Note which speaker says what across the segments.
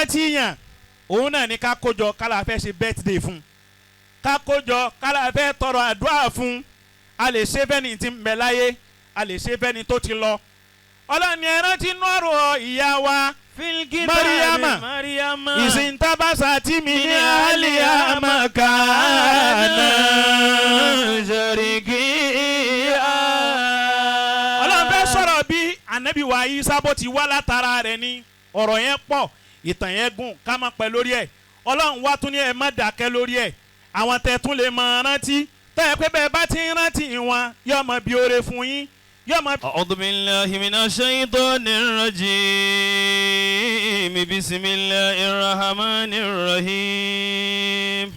Speaker 1: Rántí yàn, òun náà ní ká kójọ ká la fẹ́ ṣe birthday fún, ká kójọ ká la fẹ́ tọrọ àdúrà fún. A lè ṣe fẹ́ni tí ń bẹ láyé, a lè ṣe fẹ́ni tó ti lọ. Ọlọ́ni, ẹ rántí nọ́ọ̀rọ̀ ìyá wa Mariama.
Speaker 2: Mariama.
Speaker 1: إذ انتبذت من أهلها مكانا
Speaker 2: شرقيا.
Speaker 1: Ọlọ́run fẹ́ sọ̀rọ̀ bí Anabi wa Isa bó ti wá látara rẹ̀ ni. Ọ̀rọ̀ yẹn pọ̀, ìtàn yẹn gùn, ká má pẹ́ lórí ẹ̀. Ọlọ́run wá tún ní ẹ má dákẹ́ lórí ẹ̀. Àwọn tẹ̀ tún lè máa rántí tẹ́ ẹ pé bẹ́ẹ̀ bá ti ń rántí wọn, yóò máa bí oore fún yín, yóò máa.
Speaker 2: أعوذ بالله من الشيطان الرجيم. بسم الله الرحمن الرحيم.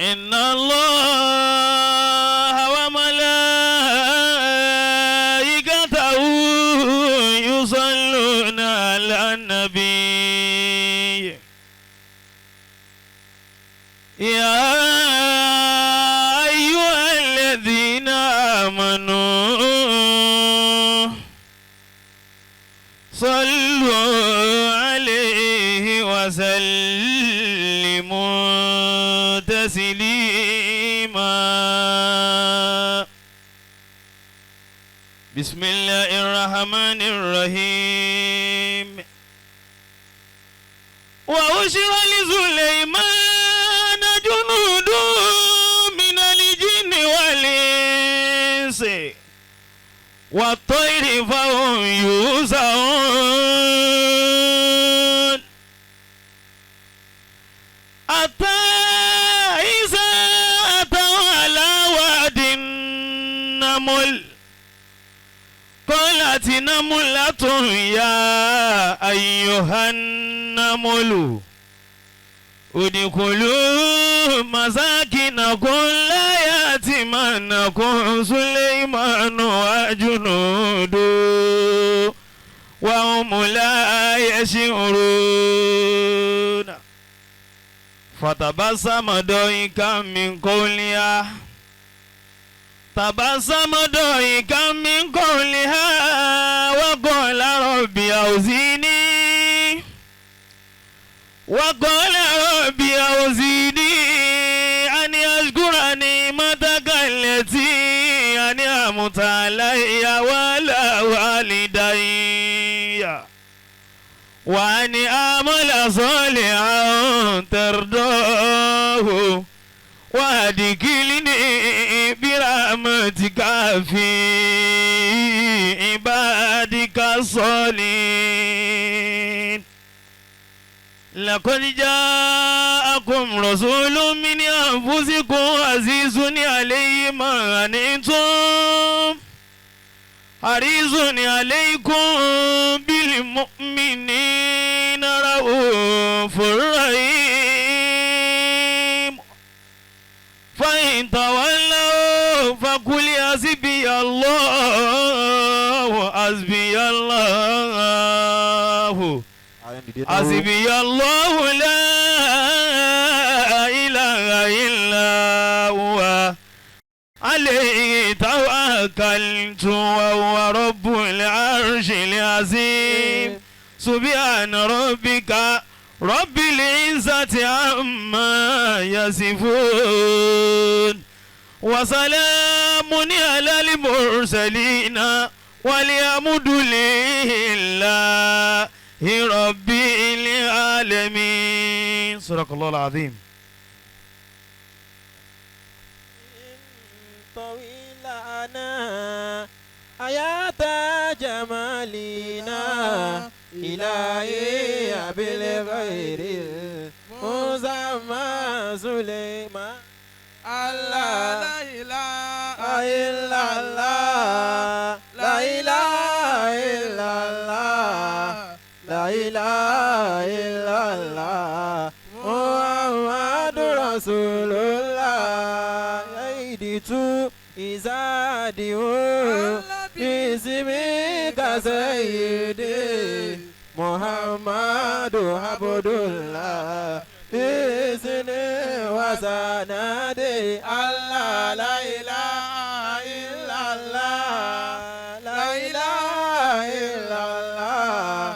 Speaker 2: إن الله وملائكته يصلون على النبي. يا أيها الذين آمنوا صلوا عليه وسلموا تسليما. بسم الله الرحمن الرحيم. وحشر لسليمان جنود من الجن والإنس والطير فهم يوزعون، حتى إذا أتوا على واد النمل قالت نملة يا أيها النمل ادخلوا مساكنكم لا يأتمنكم سليمان وجنوده وهم لا يشعرون. فتبسم ضاحكا من قولها، تبسم ضاحكا من قولها وقال رب أوزعني، وقال رب أوزعني أن أشكر نعمتك التي أنعمت علي وعلى والدي وأن أعمل صالحا ترضاه وأدخلني برحمتك في عبادك الصالحين. لقد جاءكم رسول من أنفسكم عزيز عليه ما عنتم حريص عليكم بالمؤمنين رؤوف رحيم. فإن تولوا فقل حسبي الله، حسبي الله، حسبي الله لا إله إلا هو عليه توكلت وهو رب العرش العظيم. سبحان ربك رب العزة عما يصفون وسلام على المرسلين والحمد لله رب العالمين. صدق الله العظيم.
Speaker 3: طويل أنا حياة جمالنا إلهي بالغير المسمى سليمان. الله
Speaker 4: لا إله
Speaker 3: إلا الله، لا إله إلا الله، لا إله إلا الله، محمد رسول الله. أيدت إزاده باسمك سيدي محمد عبد الله بإذنه وسنده. الله لا إله إلا الله، لا إله إلا الله.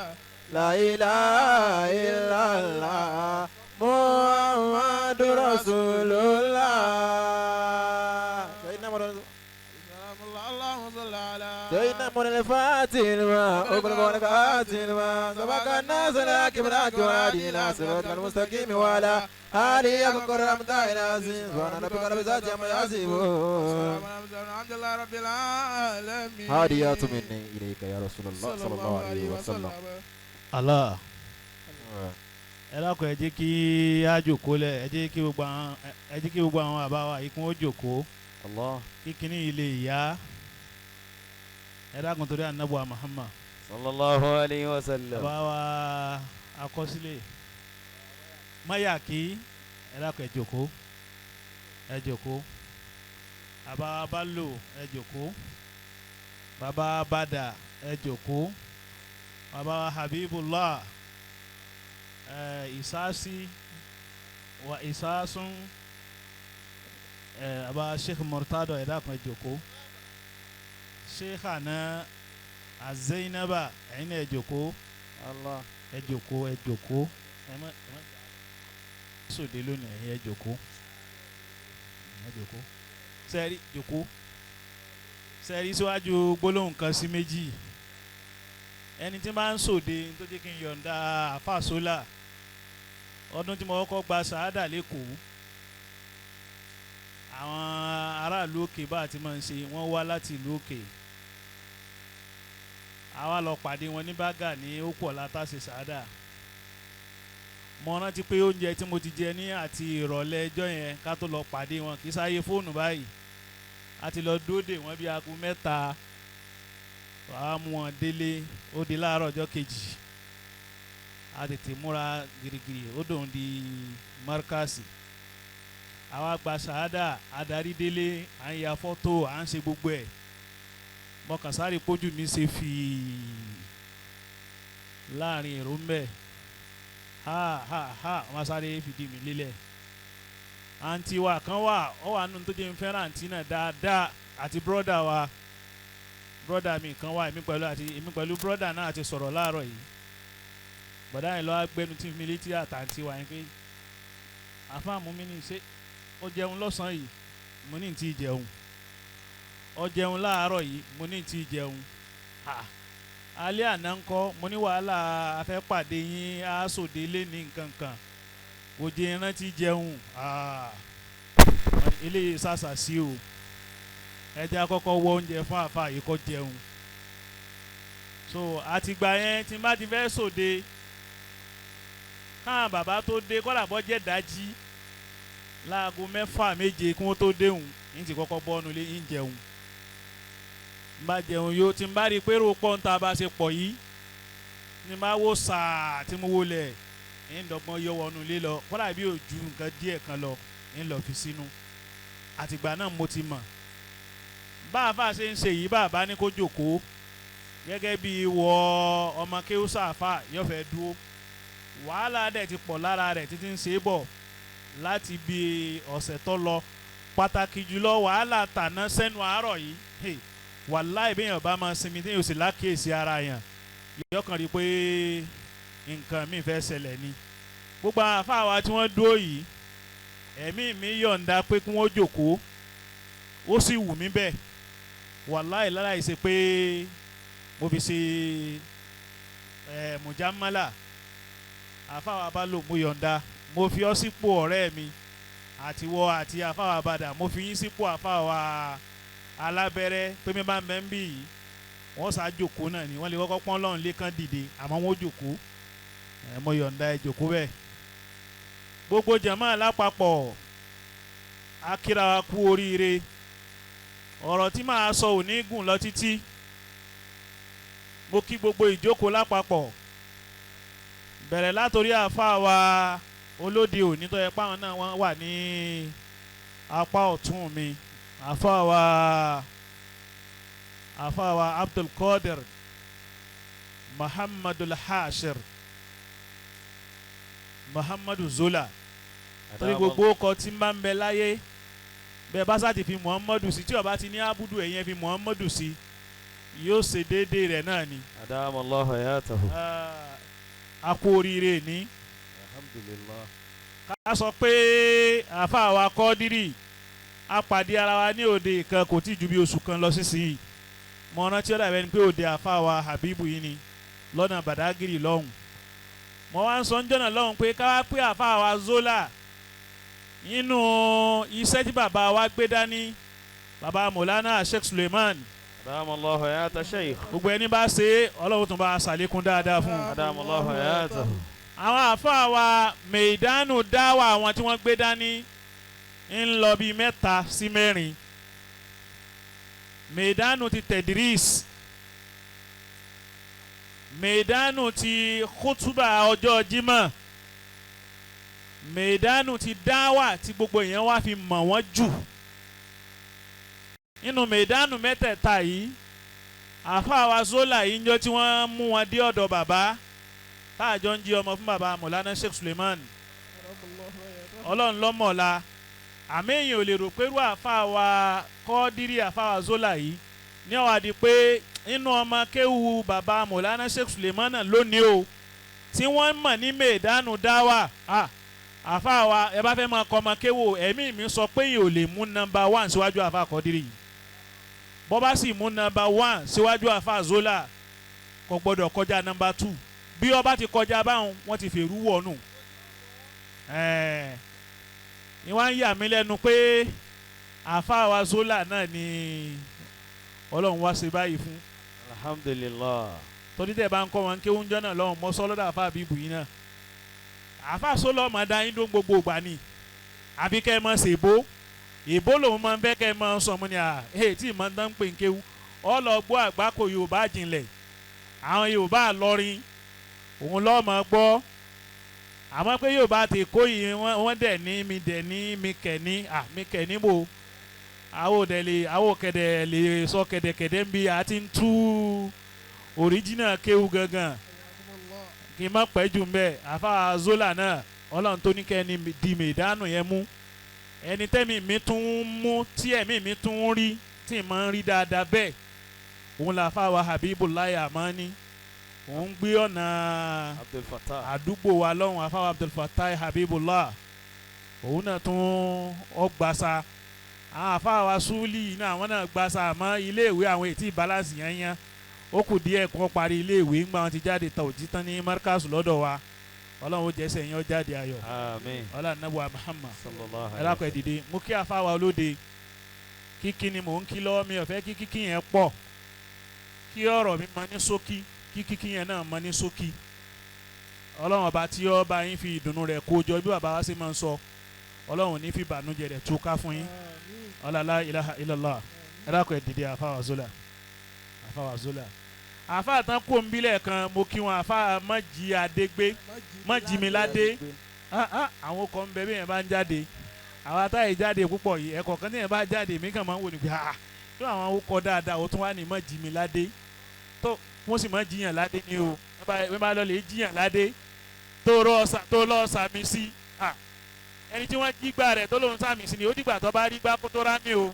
Speaker 3: لا إله إلا الله محمد رسول الله سيدنا محمد
Speaker 4: اللهم صل على
Speaker 3: سيدنا محمد الفاتح لما أغلق والفاتح لما سبق الناس لك بالحق والهادي إلى صراطك المستقيم وعلى آله حق قدره العظيم سبحان ربك رب العزة عما يصفون
Speaker 4: الحمد لله رب العالمين
Speaker 3: هاديات مني إليك يا رسول الله صلى الله عليه وسلم
Speaker 1: Allah ẹ dákun ẹ jẹ́ kí á jókòó lẹ̀ ẹ jẹ́ kí gbogbo àwọn ẹ jẹ́ kí gbogbo àwọn bàbá wa yìí kún ó jókòó
Speaker 2: Allah
Speaker 1: kí kíní yìí lè yá ẹ dákun torí anabuwa Muhammad
Speaker 2: sallallahu alayhi wa sallam.
Speaker 1: bàbá wa akọsílẹ̀ mayaki ẹ dákun ẹ jókòó ẹ jókòó bàbá wa Bello ẹ jókòó bàbá wa Bada ẹ jókòó bàbá wa Habibullah ẹ Isasi wa Isasun ẹ bàbá Sheikh Murtado ẹ dákun ẹ jókòó Sheikh ana Azainaba ẹ̀yin náà ẹ jókòó
Speaker 2: Allah
Speaker 1: ẹ jókòó ẹ jókòó ẹ má ẹ má sòde lónìí ẹ̀yin ẹ jókòó ẹ jókòó sẹ́ẹ̀rí jókòó sẹ́ẹ̀rí síwájú gbólóhùn kan sí méjì ẹni tí máa ń sòde tó jẹ́ kí n yọ̀ǹda àfa sólà ọdún tí mo kọ́kọ́ gba sàádà lẹ́kọ̀ọ́ àwọn aráàlú òkè bá a ti máa ń ṣe wọ́n wá láti ìlú òkè àwa lọ pàdé wọn ní bágà ní ókú ọ̀la tá a ṣe sàádà mo rántí pé oúnjẹ tí mo ti jẹ ní àti ìrọ̀lẹ́ ẹjọ́ yẹn ká tó lọ pàdé wọn kì í sáyé fóònù báyìí a ti lọ dúró dè wọ́n bí aago 3 wàá mú wọn délé ó di láàárọ̀ ọjọ́ kejì a tètè múra girigiri ó dòun di mọ́rkàsì àwa gba sàádà adarí délé à ń ya fọ́tò à ń ṣe gbogbo ẹ̀ mo kàn sáré pójú mi ṣe fìí láàrin èrò ń bẹ̀ ha ha ha wọ́n sáré fìdí mi lélẹ̀ àǹtí wa kan wà ó wà nínú tó jẹ́ n fẹ́ràn àǹtí náà dáadáa àti bírọ́dà wa bírọ́dà mi kan wà èmi pẹ̀lú àti èmi pẹ̀lú bírọ́dà náà ti sọ̀rọ̀ láàárọ̀ yìí bọ̀dá yẹn lọ́wọ́ gbẹnu tí mi létí àtàǹtí wa yẹn pé àfáàmù mi ní ṣe ó jẹun lọ́sàn-án yìí mo ní tí ì jẹun ó jẹun láàárọ̀ yìí mo ní tí ì jẹun ha alẹ́ àná ńkọ́ mo ní wàhálà afẹ́ pàdé yín aṣòde lé ní nǹkan kan kò jẹ́ rántí jẹun eléyìí ṣàṣà sí o ẹ jẹ́ àkọ́kọ́ wọ oúnjẹ fún àfa yìí kó jẹun so àtìgbà yẹn tí n bá ti fẹ́ sòde káwọn bàbá tó dé kọ́là bọ́ jẹ́ dájí láago 6 7 kí wọ́n tó déhùn ní ti kọ́kọ́ bọ́nu lé ń jẹun n bá jẹun yó tí n bá rí i pé rò pọ̀ ń ta bá ṣe pọ̀ yìí ní n bá wò sàá tí mo wọlé ń dọ́gbọ́n yọ wọnú ilé lọ kọ́lá bí ò ju nǹkan díẹ̀ kan lọ ń lọ fi sínú àtìgbà náà mo ti mọ̀ bá a fà ṣe ń ṣe yìí bàbá ní kó jókòó gẹ́gẹ́ bí wọ ọmọ kéwúsà àfà yóò fẹ́ dúró wàhálà dẹ̀ ti pọ̀ lára rẹ̀ títí ń ṣe é bọ̀ láti bí ọ̀sẹ̀ tó lọ pàtàkì jùlọ wàhálà tàná sẹ́nu àárọ̀ yìí wàláì bí èèyàn bá máa sinmi tí yóò sì lákèésí ara yàn yóò kàn rí i pé nǹkan mi fẹ́ ṣẹlẹ̀ ni gbogbo àwọn àfáà wa tí wọ́n dúró yìí ẹ̀mí mi yọ̀ǹda pé kí wọ́n jókòó ó sì wù mí bẹ́ẹ̀ wàláì láláì ṣe pé mo fi ṣe mùjámálà àfáà wa bá lò mo yọ̀ǹda mo fi ọ́ sípò ọ̀rẹ́ mi àtiwọ́ àti àfáà wa bàdà mo fi yín sípò àfáà wa alábẹ́rẹ́ pé mi bá ń bẹ́ ń bì yìí wọ́n sá jókòó náà ni wọ́n lè kọ́kọ́ pọ́n lọ́run lẹ́kàn dìde àmọ́ wọ́n jókòó ẹ̀ mo yọ̀ǹda ẹ jókòó bẹ́ẹ̀. Gbogbo jàmáà lápapọ̀ akíra wa kú oríire ọ̀rọ̀ tí màá sọ ò ní gùn lọ títí mo kí gbogbo ìjókòó lápapọ̀ bẹ̀rẹ̀ látòrí àáfàá wa olóde òní tó yẹ páwọn náà wọ́n wà ní apá ọ̀tún mi àáfàá wa Abdulkadir Muhammadul Hashir Muhammadu Zola torí gbogbo ọkọ tí ń bá ń bẹ láyé bẹ́ẹ̀ bá sá ti fi Muhammadu sí tí ó bá ti ní abudu ẹ̀yẹn fi Muhammadu sí yóò ṣe déédéé rẹ̀ náà ni.
Speaker 2: Adamallahu hayatahu.
Speaker 1: A kú oríire ní.
Speaker 2: Alhamdulillah.
Speaker 1: Ká sọ pé àáfàá wa Kọ́dírì a pàdé ara wa ní òde kan kò tí ju bí oṣù kan lọ sísìnyí. Mo rántí ọ̀dà bẹ́ẹ̀ ni pé òde àáfàá wa Habibu yìí ni lọ́nà Bàdágìrì lọ́hùn. Mo wá ń sọ níjọ́ náà lọ́hùn pé ká wá pé àáfàá wa Zola nínú iṣẹ́ tí bàbá wa gbé dání, bàbá Mọ̀lánà Sheikh Suleiman.
Speaker 2: Adamallahu hayata Sheikh.
Speaker 1: Gbogbo ẹni bá ṣe é, Ọlọ́run tún bá a ṣàlékún dáadáa fún un.
Speaker 2: Adamallahu hayatahu.
Speaker 1: Àwọn àáfàá wa mẹ̀ìdánù dáwà àwọn tí wọ́n gbé dání ń lọ bíi 3 sí 4. Mẹ̀ìdánù ti tẹ̀dírís, mẹ̀ìdánù ti kútúbà ọjọ́ Jímọ̀, mẹ̀ìdánù ti dáwà tí gbogbo èèyàn wá fi mọ̀ wọ́n jù. Nínú mẹ̀ìdánù mẹ́tẹ̀ẹ̀ta yìí, àáfàá wa Zola yìí ń jọ tí wọ́n mú wọn dé ọ̀dọ̀ bàbá táàjọ ń jí ọmọ fún bàbá Mọ̀lánà Sheikh Suleiman. Ọlọ́run lọ́mọ̀ọ́la àmì èèyàn ò lè rò pé irú àáfàá wa Kọ́dírì, àáfàá wa Zola yìí ní ó wá di pé nínú ọmọ kéwu bàbá Mọ̀lánà Sheikh Suleiman náà lónìí o tí wọ́n mọ̀ ní mẹ̀ẹ́dánù dáwà. Àáfàá wa ẹ bá fẹ́ máa kọ́ ọmọ kéwu, ẹ̀mí mi sọ pé èèyàn ò lè mú nọ́mbà 1 síwájú àáfàá Kọ́dírì yìí. Bọ́ bá sì mú nọ́mbà 1 síwájú àáfàá Zola kò gbọ́dọ̀ kọjá nọ́mbà 2. Bí ó bá ti kọjá báwọn, wọ́n ti fèrú wọ̀nù. Ni wọ́n ń yà mí lẹ́nu pé àáfàá wa Zola náà ni Ọlọ́run wá ṣe báyìí fún.
Speaker 2: Alhamdulillah.
Speaker 1: Torí tẹ̀ bá ń kọ́ wọn kí oúnjẹ náà lọ́hùn mọ́ sọ́lọ́dà àáfàá bíbù yìí náà. Àáfàá Zola ọmọ dá yín dó gbogbo ìgbà ni àbí kẹ́ ẹ mọ̀ ṣe ìbò ìbò lòun máa ń fẹ́ kẹ́ ẹ mọ̀ sọ mọ́ ni à ẹ̀ tí ì máa ń dán pé ń kéwú ọlọ́gbọ́ àgbákò Yorùbá jinlẹ̀ àwọn Yorùbá lọ́rin òun lọ́ọ́ máa gbọ́. Àmọ́ pé Yorùbá ti kó yìí wọ́n dẹ̀ ní mi dẹ̀ ní mi kẹ̀ ní à mi kẹ̀ ní bò àwọn òdẹ̀ lè àwọn kẹ̀dẹ̀ lè sọ kẹ̀dẹ̀kẹ̀dẹ̀ ń bi àti ń tú òríjìnà kéwú gangan kí n má pẹ́ jù ń bẹ̀. Àfa Zola náà Ọlọ́run tó ní kẹ́ ẹni di mèdánù yẹn mú, ẹni tẹ́mi mi tún ń mú tí ẹ̀mí mi tún ń rí tí n máa ń rí dáadáa bẹ́ẹ̀ òun là fà wá Habibullahi Amani. Òun gbé ọ̀nà àdúgbò wa lọ́hùn àfáwà Abdul Fattah Habibullah òun náà tún ọgbàsá. Àwọn àfáwà Súlì náà àwọn náà gbàsá àmọ́ iléèwé àwọn ètí ìbálàsì yẹn yẹn ó kù díẹ̀ kó parí iléèwé ńgbà wọn ti jáde tà òjì tán ní markaz lọ́dọ̀ wa. Ọlọ́run ó jẹ́sẹ̀ yẹn ó jáde ayọ̀.
Speaker 2: Àmín.
Speaker 1: Ọlọ́run nàbọ̀ Muhammad
Speaker 2: sallallahu alaihi
Speaker 1: ẹlẹ́kọ̀ọ́ ìdìde mú kí àfáwà olóde kíkí ni mò ń kí lọ́wọ́ mi ò fẹ́ kí kíkí yẹn pọ̀ kí ọ̀rọ̀ mi máa ní ṣókí kí kíkí yẹn náà mọ ní ṣókí. Ọlọ́run ọba tí ó bá yín fi ìdùnnú rẹ̀ kó jọ bí bàbá wa ṣe máa ń sọ, Ọlọ́run ní fi ìbànújẹ́ rẹ̀ túká fún yín. Ọlọ́lá ilaha illallah. Ẹ̀dákọ̀ ẹ̀ dìde àfáwà Zola. Àfáwà Zola àfáà tán kó ń bílẹ̀ kan mo kí wọn àfáà mọ̀jì adégbé mọ̀jìmíládé. Àwọn kan ń bẹ bí yẹn bá ń jáde àwọn atáyè jáde púpọ̀ yìí ẹ̀kọ́ kan tí yẹn bá jáde mí kàn máa ń wò ní pé tó àwọn kọ dáadáa ó tún wá ní mọ̀jìmíládé tó wọ́n sì máa jiyàn ládé ni o wọ́n bá lọ lè jiyàn ládé tó lọ sàmì sí ẹni tí wọ́n jí gbà rẹ̀ tó lóun sàmì sí ni ó dìgbà tó bá rí gbà kó tó rá mi o.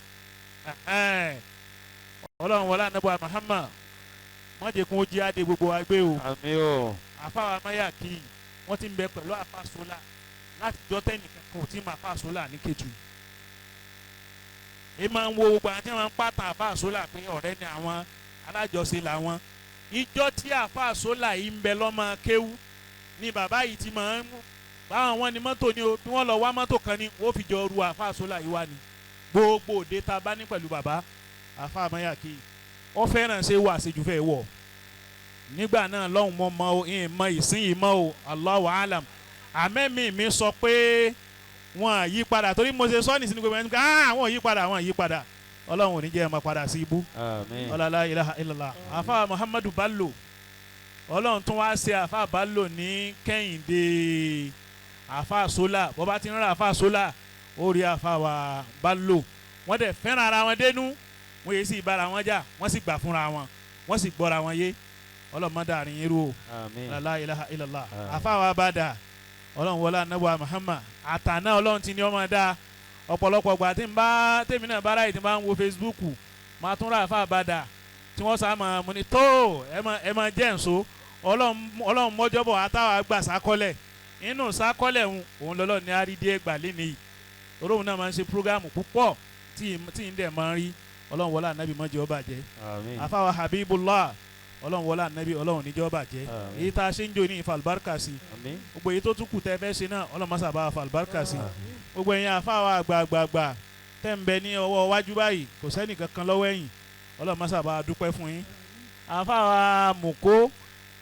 Speaker 1: Ọlọ́run wọlé anábọ̀ Muhammad wọ́n jẹ́ kó jí adé gbogbo wa gbé o.
Speaker 2: Àmín o.
Speaker 1: Àfáwà máyà kì í wọ́n ti ń bẹ pẹ̀lú àfa Sola láti jọ tẹ́nìkan kan ò tí mà àfa Sola ní Kétu. Ẹ máa ń wo gbogbo àwọn tí wọ́n ń pàtàn àfa Sola pé ọ̀rẹ́ ni àwọn alájọṣe làwọn. Ìjọ tí àfa Sola yìí ń bẹ lọ́mọ kéwú ni bàbá yìí ti máa ń mú báwọn wọn ni mọ́tò ni o bí wọ́n lọ wá mọ́tò kan ni wọ́n fi jọ ru àfa Sola yìí wá ni. Gbogbo òde tá a bá ní pẹ̀lú bàbá àfa àmọ́yà kì í ó fẹ́ràn ṣe wà ṣèjú fẹ́ wọ̀ nígbà náà lọ́hùn mọ́ mọ́ o ìyẹn mọ ìsín yìí mọ́ o Allahu alam. Àmẹ́mí mi sọ pé wọ́n yí padà torí mo ṣe sọ́ọ̀nì sínú gbogbo ẹni pé àwọn yí padà àwọn yí padà Ọlọ́run ò ní jẹ́ ẹ máa padà sí ibú.
Speaker 2: Àmín.
Speaker 1: Ọlọ́lá ilaha illallah. Àfa Muhammadu Bello Ọlọ́run tún wá ṣe àfa Bello ní Kẹ́hìndé àfa Sola bọ́ bá ti ń ra àfa Sola ó rí àfa wa Bello wọ́n dẹ̀ fẹ́ràn ara wọn dénú wọ́n yé sì bára wọn jà wọ́n sì gbà fúnra wọn wọ́n sì gbọ́ra wọn yé ọlọ́mọdé àrùn yín rú o.
Speaker 2: Àmín.
Speaker 1: La ilaha illallah. Àfa wa bá dà Ọlọ́run wọlé anábọ̀ Muhammad àtàná Ọlọ́run ti ní ọmọ dáa ọ̀pọ̀lọpọ̀ gbà tí n bá tèmi náà bára yìí tí n bá ń wo Facebook máa tún ra àfa àbàdà tí wọ́n sá máa mú ni tó ẹ máa jẹ́ ǹso Ọlọ́run mọ́jọ́bọ̀ àtàwọn àgbà sákọ́lẹ̀ inú sákọ́lẹ̀ òun lọ́lọ́ ní àrídìí ẹgbà lẹ́nu yìí olóhùn náà máa ń ṣe prógámù púpọ̀ tí ń dẹ̀ máa ń rí. Ọlọ́run wọlé ànábì mọ́jọ́ ó bàjẹ́. Àfàwà Habibullah Ọlọ́run wọlé ànábì Ọlọ́run níjọ́ bàjẹ́. Èyí tá a ṣe ń jò ní ìfàlùbáríkà sí, gbogbo èyí tó tún kù tẹ́ fẹ́ ṣe náà Ọlọ́run má sábà fàlùbáríkà sí. Gbogbo ẹ̀yin àfàwà àgbààgbààgbà tẹ́ ń bẹ ní ọwọ́ iwájú báyìí kò sẹ́nì kankan lọ́wọ́ ẹ̀yìn, Ọlọ́run má sábà dúpẹ́ fún yín. Àfàwà mùkó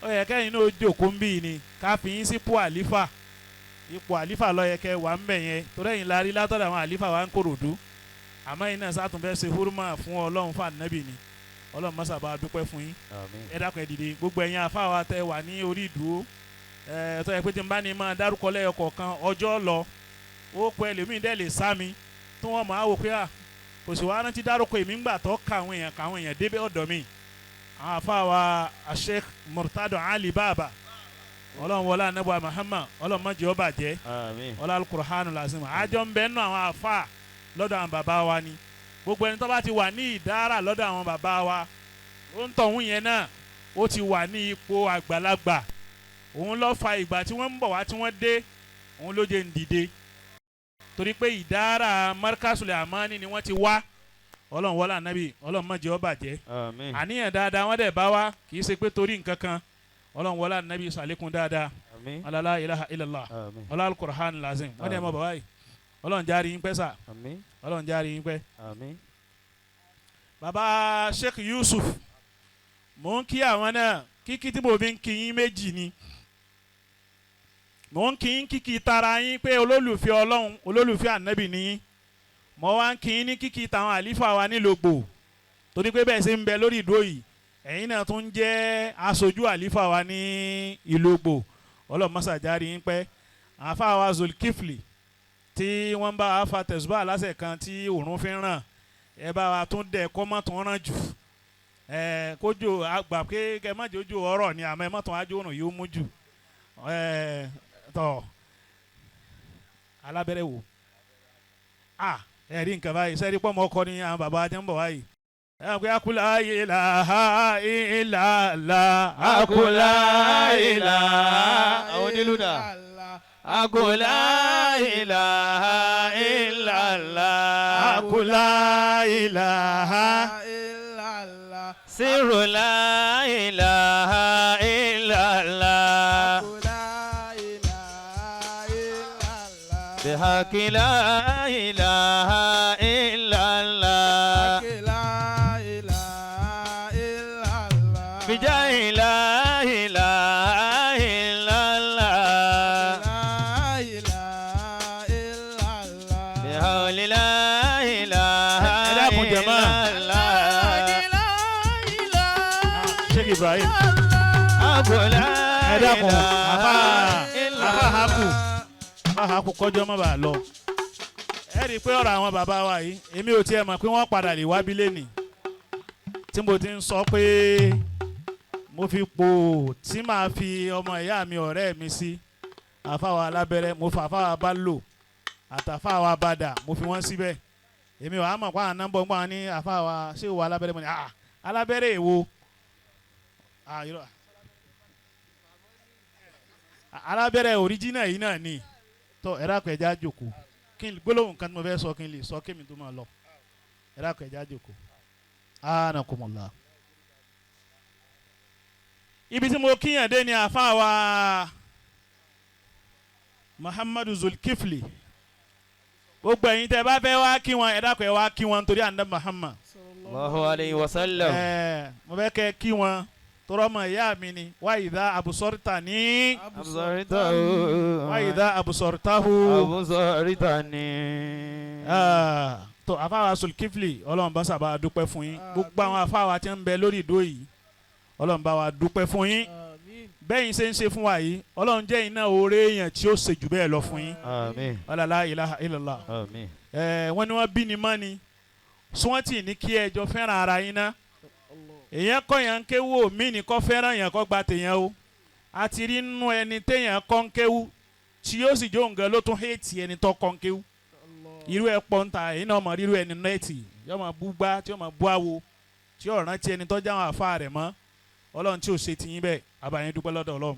Speaker 1: ó yẹ kẹ́yìn náà jókòó ń bì ní ká fi yín sípò àlífà, ipò àlífà ló yẹ kẹ́ wà ń bẹ̀ yẹn torí ẹ̀yin la rí látọ̀dọ̀ àwọn àlífà wa ń Kòròdú. Àmọ́ yín náà sátúnfẹ́ ṣe húrúmà fún Ọlọ́run fún ànábì ni. Ọlọ́run má sábà dúpẹ́ fún yín. Ẹ dákun ẹ dìde gbogbo ẹ̀yin àfáà wa tẹ́ wà ní orí ìdúró ẹ tó yẹ pé tí n bá ní máa dárúkọ lẹ́yọ kọ̀ọ̀kan ọjọ́ lọ ó pẹ́ lèmi dẹ́ lè sá mi tí wọ́n máa wò pé à kò sì wá rántí dárúkọ èmi ńgbà tó ka àwọn èèyàn ka àwọn èèyàn débẹ̀ ọ̀dọ̀ mi. Àwọn àfáà wa Sheikh Murtado Ali Baba Ọlọ́run wọlé anabu Muhammad Ọlọ́run má jẹ́ ó bàjẹ́. Ọlọ́run Al-Qur'anu lazim àjọ ń bẹ nínú àwọn àfáà lọ́dọ̀ àwọn bàbá wa ni. Gbogbo ẹni tó bá ti wà ní ìdára lọ́dọ̀ àwọn bàbá wa ó ń tọ̀hún yẹn náà ó ti wà ní ipò àgbàlagbà. Òun ló fa ìgbà tí wọ́n ń bọ̀ wá tí wọ́n dé òun ló jẹ́ ń dìde torí pé ìdára Markasul Amani ni wọ́n ti wá. Ọlọ́run wọlé ànábì Ọlọ́run má jẹ́ ó bàjẹ́. Àníyàn dáadáa wọ́n dẹ̀ bá wá kì í ṣe pé torí nǹkan kan. Ọlọ́run wọlé ànábì sàlékún dáadáa. Alala ilaha illallah ọlá al-Qur'an lazim. Wọ́n dẹ̀ mọ̀ bàbá yìí. Ọlọ́run járe yín pẹ́ sà. Ọlọ́run járe yín pẹ́. Bàbá Sheikh Yusuf mò ń kí àwọn náà kíkí tí mo fi ń kí yín méjì ni. Mò ń kí yín kíkí tara yín pé olólùfẹ́ Ọlọ́run olólùfẹ́ ànábì ni yín. Mo wá ń kí yín ní kíkí tàwọn àlífà wa nílògbò torí pé bẹ́ẹ̀ ṣe ń bẹ lórí ìdúró yìí ẹ̀yin náà tún jẹ́ aṣojú àlífà wa ní ìlògbò. Ọlọ́run mọ́sá járe yín pẹ́. Àfà wa Zulkifli tí wọ́n bá wa fa tẹ̀síbà lásẹ̀ kan tí òòrùn fi ń ràn ẹ bá wa tún dẹ̀ kọ́ mọ́ tún ràn jù ẹ kójú àgbà pé kẹ má jójú ọ̀rọ̀ ni àmọ́ ẹ má tún ájú òrùn yóò mú jù ẹ tọ̀ alábẹ́rẹ́ wò à ẹ rí nǹkan báyìí sẹ́rí pọ́ mọ́ ọkọ ni àwọn bàbá ajá ń bọ̀ báyìí ẹ pé akula ilaha illallah
Speaker 2: akula ilaha àwọn onílù dà. Akula ilaha illallah.
Speaker 1: Akula ilaha
Speaker 4: illallah.
Speaker 2: Siru la ilaha illallah.
Speaker 4: Akula ilaha illallah.
Speaker 2: Bihaqi la ilaha illallah.
Speaker 4: Akula ilaha illallah.
Speaker 2: Bijahi la ilaha illallah.
Speaker 1: Sheikh Ibrahim ẹ dákun àfa haku kọjọ́ má bàa lọ. Ẹ rí i pé ọ̀rọ̀ àwọn bàbá wa yìí èmi ò tiẹ̀ mọ̀ pé wọ́n padà lè wá bí lẹ́nìí tí mo ti ń sọ pé mo fi pò tí màá fi ọmọ ìyá mi ọ̀rẹ́ mi sí àfàwà alábẹ́rẹ́ mo fà àfàwà bá lò àtàfàwà bàdà mo fi wọ́n síbẹ̀. Èmi ò á mọ̀ pé àwọn nọ́mbà ń gbọ́n ní àfàwà ṣé ìwà alábẹ́rẹ́ mo ní alábẹ́rẹ́ èwo alábẹ́rẹ́ òríjínà yìí náà ni tó ẹ̀rọ àpẹja jòkó kí n gbólóhùn kan tí mo fẹ́ sọ kí n lè sọ kémi tó máa lọ ẹ̀rọ àpẹja jòkó anakumula. Ibi tí mo kíyàn dé ni àfáà wa Muhammadu Zulkifli. Gbogbo ẹ̀yin tẹ́ bá fẹ́ wá kí wọn ẹ dákun ẹ wá kí wọn nítorí àná Muhammad
Speaker 2: Allahu alayhi wa sallam.
Speaker 1: Mo fẹ́ kẹ́ kí wọn tọrọ mọ ìyá mi ni wa idha absortani.
Speaker 2: Absortahu.
Speaker 1: Wa idha absortahu.
Speaker 2: Absortani.
Speaker 1: Tó àfáwà Zulkifli Ọlọ́run bá sábà dúpẹ́ fún yín. Gbogbo àwọn àfáwà tí ń bẹ lórí ìdó yìí Ọlọ́run bá wa dúpẹ́ fún yín. Bẹ́yìn ṣe ń ṣe fún wa yìí Ọlọ́run jẹ́ iná oore èèyàn tí ó ṣe jù bẹ́ẹ̀ lọ fún yín.
Speaker 2: Àmín.
Speaker 1: La ilaha illallah.
Speaker 2: Àmín.
Speaker 1: Wọ́n ní wọ́n bí ni mọ́ ni sọ́wọ́ntì ní kí ẹjọ́ fẹ́ràn ara yín ná. Èèyàn kọ́ yẹn ń kéwú mí ní kọ́ fẹ́ràn yẹn kọ́ gba tèèyàn o. A ti rí nínú ẹni téèyàn kọ́ ń kéwú tí yóò sì jó nǹkan ló tún héètì ẹni tó kọ́ ń kéwú. Irú ẹ pọ̀ ń ta èyí náà mọ̀ rírú ẹni nẹ́ẹ̀tì yóò máa bú gbá tí yóò máa bú àwo tí yóò rántí ẹni tó jáwọn àfa rẹ̀ mọ́. Ọlọ́run tí ò ṣe tiyín bẹ́ẹ̀ Àbáyín dúpẹ́ lọ́dọ̀ Ọlọ́run.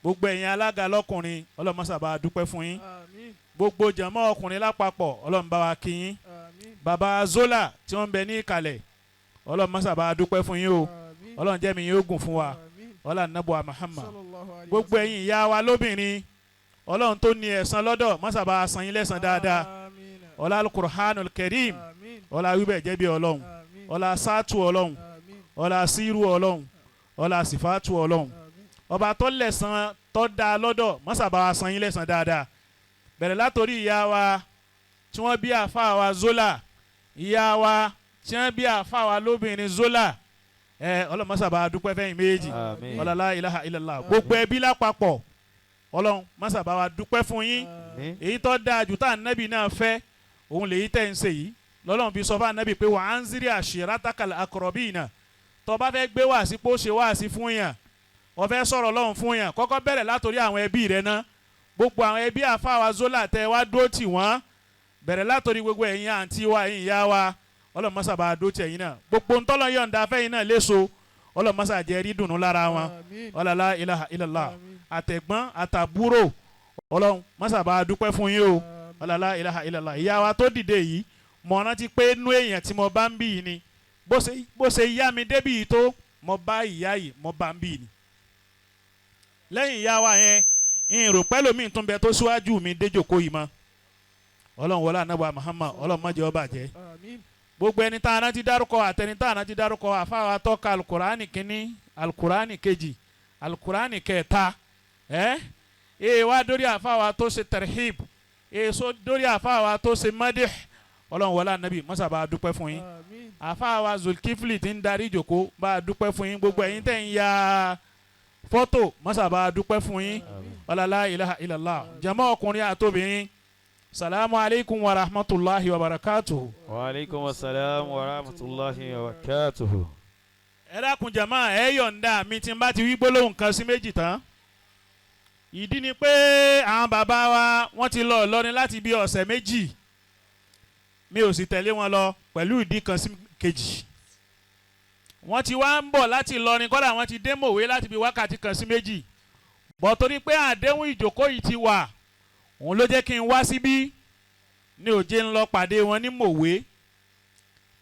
Speaker 1: Gbogbo ẹ̀yin alága lọ́kùnrin, Ọlọ́run mọ́sà bá wa dúpẹ́ fún yín.
Speaker 4: Àmín.
Speaker 1: Gbogbo jàmọ́ ọkùnrin lápapọ̀, Ọlọ́run bá wa kí yín.
Speaker 4: Àmín.
Speaker 1: Bàbá Zola tí wọ́n ń bẹ ní ìkàlẹ̀, Ọlọ́run mọ́sà bá wa dúpẹ́ fún yín o.
Speaker 4: Àmín.
Speaker 1: Ọlọ́run jẹ́ mi yín ó gùn fún wa.
Speaker 4: Àmín.
Speaker 1: Ọlọ́run nàbọ̀ Muhammad.
Speaker 4: Sallallahu alayhi
Speaker 1: Gbogbo
Speaker 4: wa sallam.
Speaker 1: ẹ̀yin ìyá wa lóbìnrin, Ọlọ́run tó ní ẹ̀san lọ́dọ̀ mọ́sà bá wa san yín lẹ́san dáadáa.
Speaker 4: Àmín.
Speaker 1: Ọlá Al-Qur'anul Karim.
Speaker 4: Àmín.
Speaker 1: Ọlá wíbẹ̀ jẹ́ bí Ọlọ́run.
Speaker 4: Àmín.
Speaker 1: Ọlá sátú Ọlọ́run.
Speaker 4: Àmín.
Speaker 1: Ọlá sírú Ọlọ́run. Ọlá sífàtú Ọlọ́run.
Speaker 4: Àmín.
Speaker 1: Ọba tó lẹ̀san tó dáa lọ́dọ̀ mọ́sà bá wa san yín lẹ́san dáadáa. Bẹ̀rẹ̀ látòrí ìyá wa tí wọ́n bí àfa wa Zola, ìyá wa tí wọ́n bí àfa wa lóbìnrin Zola, ẹ Ọlọ́run mọ́sà bá wa dúpẹ́ fẹ́yìn méjì.
Speaker 2: Àmín.
Speaker 1: Ọlá ilaha illallah. Gbogbo ẹbí lápapọ̀, Ọlọ́run mọ́sà bá wa dúpẹ́ fún yín.
Speaker 2: Àmín.
Speaker 1: Èyí tó dáa jù tá ànábì náà fẹ́ òun lèyí tẹ̀ ń ṣe yìí. Lọ́lọ́run fi sọ fún ànábì pé wà á ń zírí àṣírátákàlà akọ̀rọ̀bí iná. Tó bá fẹ́ gbé wàásí pé ó ṣe wàásí fún yàn, ó fẹ́ sọ̀rọ̀ Ọlọ́run fún yàn, kọ́kọ́ bẹ̀rẹ̀ látòrí àwọn ẹbí rẹ ná. Gbogbo àwọn ẹbí àfáwa Zola tẹ wá dúró tì wọ́n, bẹ̀rẹ̀ látòrí gbogbo ẹ̀yin àǹtí wa, ẹ̀yin ìyá wa, Ọlọ́run mọ́sà bá dúró tì ẹ̀yin náà. Gbogbo ntọ́lọ́ yọ̀ǹda fẹ́yìn náà léso, Ọlọ́run mọ́sà jẹ́ rí dùnú lára wọn.
Speaker 4: Àmín.
Speaker 1: Ọlọ́lá ilaha illallah.
Speaker 4: Àmín.
Speaker 1: Àtẹ̀gbọ́n àtàbúrò, Ọlọ́run mọ́sà bá dúpẹ́ fún yín o. Ọlọ́lá ilaha illallah. Ìyá wa tó dìde yìí, mo rántí pé inú èèyàn tí mo bá ń bì yìí ni bó ṣe yá mi débì yìí tó, mo bá ìyá yìí, mo bá ń bì yìí ni. Lẹ́yìn ìyá wa yẹn, ìrò pẹ́lú mi tún bẹ tó síwájú mi déjòkó yìí mọ́. Ọlọ́run wọlé anábọ̀ Muhammad, Ọlọ́run má jẹ́ ó bàjẹ́.
Speaker 4: Àmín.
Speaker 1: Gbogbo ẹni tá a rántí dárúkọ àtẹni tá a rántí dárúkọ, àfáà tọ́ka alukurani kínní, alukurani kejì, alukurani kẹta, ẹ ee wá dórí àfáà tó ṣe tarhib, èso dórí àfáà tó ṣe madih. Ọlọ́run wọlé anabi mọ́sá bá a dúpẹ́ fún yín.
Speaker 4: Àmín.
Speaker 1: Àfáà wa Zulkifli ti ń darí ìjòkó, bá a dúpẹ́ fún yín. Gbogbo ẹ̀yin tẹ̀ ń ya fọ́tò, mọ́sá bá a dúpẹ́ fún yín. Ọlọ́lá ilaha illallah. Jàmá ọkùnrin àtobìnrin, salamu alaykum wa rahmatulahi wa barakatuhu.
Speaker 2: Wa alaikum assalam wa rahmatullahi wa barakatuhu.
Speaker 1: Ẹ dákun jàmá, ẹ yọ̀ǹda mi tí n bá ti wí gbólóhùn kan sí méjì tán. Ìdí ni pé àwọn bàbá wa wọ́n ti lọ Ìlọrin láti bí ọ̀sẹ̀ méjì, mi ò sì tẹ̀lé wọn lọ pẹ̀lú ìdí kan sí kejì. Wọ́n ti wá ń bọ̀ láti Ìlọrin, kọ́dà wọ́n ti dé Mòwe láti bí wákàtí kan sí méjì bọ̀, torí pé àdéhùn ìjókòó yìí ti wà, òun ló jẹ́ kí n wá síbí ní òjé ń lọ pàdé wọn ní Mòwe.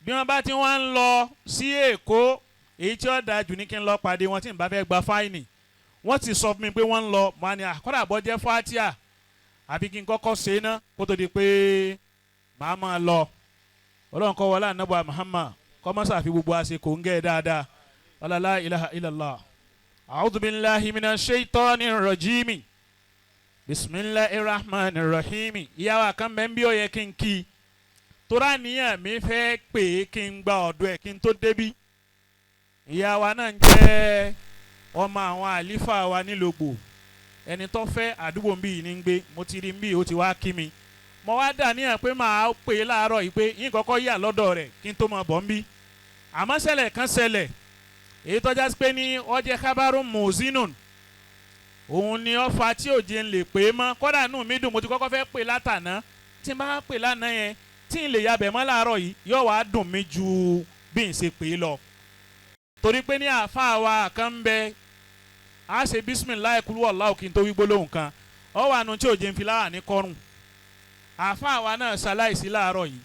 Speaker 1: Bí wọ́n bá ti wá ń lọ sí Èkó, èyí tí ó dáa jù ní kí n lọ pàdé wọn tí n bá fẹ́ gba fáìnì. Wọ́n ti sọ fún mi pé wọ́n ń lọ, mo á ní àkọ́dà bọ́ jẹ́ fatia àbí kí n kọ́kọ́ ṣe é ná kó tó di pé màá máa lọ. Ọlọ́run kọ́ wọlé ànábọ̀ Muhammad kọ́ mọ́sá fi gbogbo àṣekò ń gẹ́ dáadáa. Ọlọ́lá ilaha illallah. A'udhu billahi minash shaitani rajimi. Bismillahir rahmanir rahimi. Ìyá wa kan bẹ́ẹ̀ bí ó yẹ kí n kí i tora níyàn mi fẹ́ pè é kí n gba ọ̀dọ̀ ẹ̀ kí n tó débí. Ìyá wa náà ń jẹ́ ọmọ àwọn àlífà wa nílògbò, ẹni tó fẹ́ àdúgbò ń bí yìí ní ń gbé. Mo ti rí ń bí, ó ti wá kí mi. Mo wá dà níyàn pé màá pè é láàárọ̀ yìí pé yín kọ́kọ́ yà lọ́dọ̀ rẹ̀ kí n tó máa bọ̀ ń bí. Àmọ́ ṣẹlẹ̀ kan ṣẹlẹ̀ èyí tọ́já sí pé ní ọjẹ́ kábàárù mùsínùn, òun ni ọfà tí òjé ń lè pè é mọ́. Kọ́dà nù mí dùn, mo ti kọ́kọ́ fẹ́ pè látàná, tí n bá pè lánàá yẹn tí n lè yabẹ̀ mọ́ láàárọ̀ yìí, yóò wá dùn mí ju bí n ṣe pè é lọ. Torí pé ní àáfàá wa kan ń bẹ, a ṣe bisimilayi kúlú ọ̀la òkè tó wí gbólóhùn kan ọ wà nù tí òjé ń fi láwà ní kọrùn. Àáfàá wa náà ṣaláìsí láàárọ̀ yìí,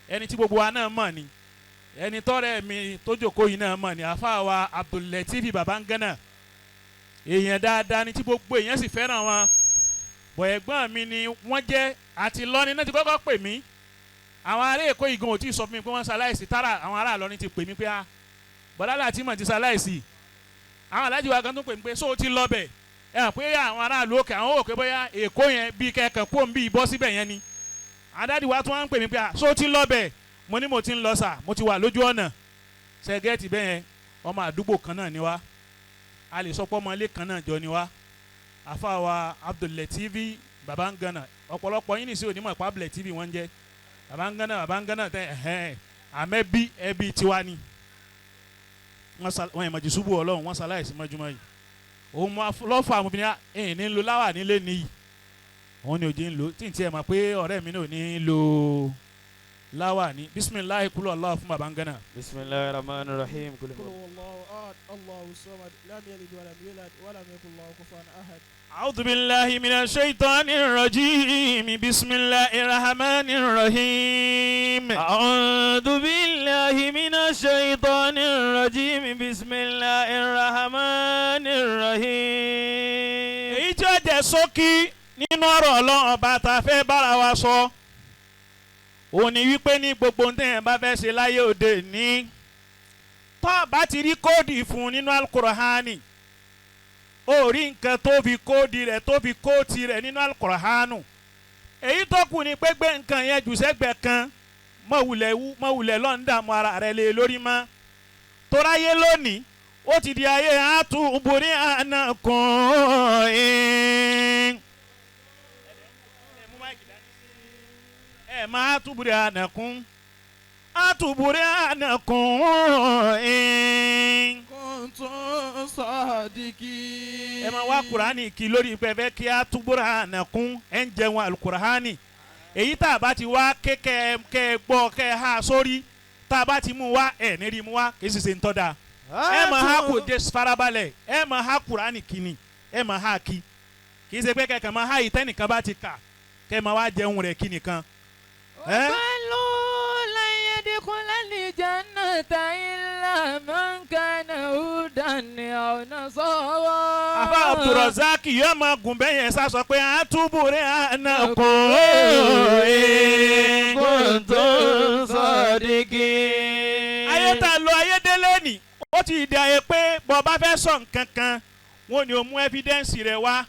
Speaker 1: ẹni tí gbogbo wa náà mọ̀ ni, ẹni tọ́rẹ́ mi tó jókòó yìí náà mọ̀ ni, àáfàá wa Abdul-Lateef Babangana. Èèyàn dáadáa ni tí gbogbo èèyàn sì fẹ́ràn wọn. Bọ̀ ẹ̀gbọ́n mi ni wọ́n jẹ́ àti lọ́ni náà ti kọ́kọ́ pè mí. Àwọn ará Èkó ìgan ò tí ì sọ fún mi pé wọ́n ṣaláìsí tààrà, àwọn ará Ìlọrin ti pè mí pé ah, bọ́lá láti mọ̀ ti ṣaláìsí. Àwọn aláàjì wa kan tún pè mí pé sóò ti lọ bẹ̀ ẹ hàn pé àwọn aráàlú òkè àwọn òkè bóyá Èkó yẹn bí kẹ̀kẹ́ kó ń bí bọ́ síbẹ̀ yẹn ni. Adáàdì wa tún wá ń pè mí pé ah, sóò ti lọ bẹ̀? Mo ní mo ti ń lọ sà, mo ti wà lójú ọ̀nà. Ṣẹ́gẹ́tì bẹ́ẹ̀ yẹn, ọmọ àdúgbò kan náà ni wá, a lè sọ pé ọmọ ilé kan náà jọ ni wá. Àfáà wa Abdul-Lateef Babangana, ọ̀pọ̀lọpọ̀ yín nìsí onímọ̀ ìpa Abdul-Lateef wọ́n ń jẹ́ Babangana, Babangana tẹ ẹ̀hẹ́n àmẹ́bí ẹbí tiwa ni. Wọ́n ìmọ̀jì ṣubú Ọlọ́run, wọ́n ṣaláìsí mọ́júmọ́ yìí. Òun mọ lọ́fà àwọn obìnrin ẹ̀yìn ní ń lo láwà nílé nìyí, òun ni òjì ń lo tí n tiẹ̀ mọ̀ pé ọ̀rẹ́ mi náà ní ń lo láwà ní. Bisimilahi kúlọ̀ Allah fún Babangana.
Speaker 2: Bismillahir rahmanir rahim.
Speaker 4: Qul huwallahu ahad. أحد الله الصمد لم يلد ولم يولد ولم يكن له كفوا أحد.
Speaker 1: أعوذ بالله من الشيطان الرجيم بسم الله الرحمن الرحيم.
Speaker 2: أعوذ بالله من الشيطان الرجيم بسم الله الرحمن الرحيم.
Speaker 1: Èyí tí ó jẹ́ ṣókí nínú ọ̀rọ̀ Ọlọ́run ọba tá a fẹ́ bára wa sọ òun ni wípé ní gbogbo ohun téèyàn bá fẹ́ ṣe láyé òde ní tó o bá ti rí code fún nínú Al-Qur'ani, ó rí nǹkan tó fi code rẹ̀ tó fi quote rẹ̀ nínú Al-Qur'anu, èyí tó kù ni pé gbé nǹkan yẹn jù sẹ́gbẹ̀ẹ́ kan, mọ̀wulẹ̀ lọ́n dààmú ara rẹ̀ lé lórí mọ́ toráyé lónìí ó ti di ayé àtúbùrí ànàkùn. Ẹ máa túbúrí ànàkùn àtúbúrí ànàkùn.
Speaker 4: كنتم صادقين.
Speaker 1: Ẹ máa wá Kùránì kí lórí pẹpẹ kí àtúbúrí ànàkùn ẹ ń jẹun alukurahani. Èyí tá a bá ti wá ké kẹ kẹ gbọ́ kẹ ha sórí, tá a bá ti mú wá ẹ ní rí mú wá, kì í sì ṣe ń tọ́ da. Ẹ máa ha kò dé farabalẹ̀, ẹ máa ha Kùránì kí ni, ẹ máa ha kí, kì í ṣe pé kẹkẹ máa ha ìtẹ́nìkan bá ti kà kẹ máa wá jẹun rẹ̀ kí nìkan. Ẹ?
Speaker 5: وقالوا لن يدخل الجنة إلا من كان هودا أو نصارى.
Speaker 1: Àfa Abdulrasaq yóò máa gùn bẹ́ẹ̀ yẹn sá sọ pé àtúbùrẹ́ ànàkùn.
Speaker 2: كنتم صادقين.
Speaker 1: Ayé tá a lọ ayédélé nì ó ti di ayé pé bọ́ bá fẹ́ sọ nǹkan kan, wọn ni o mú evidence rẹ̀ wá,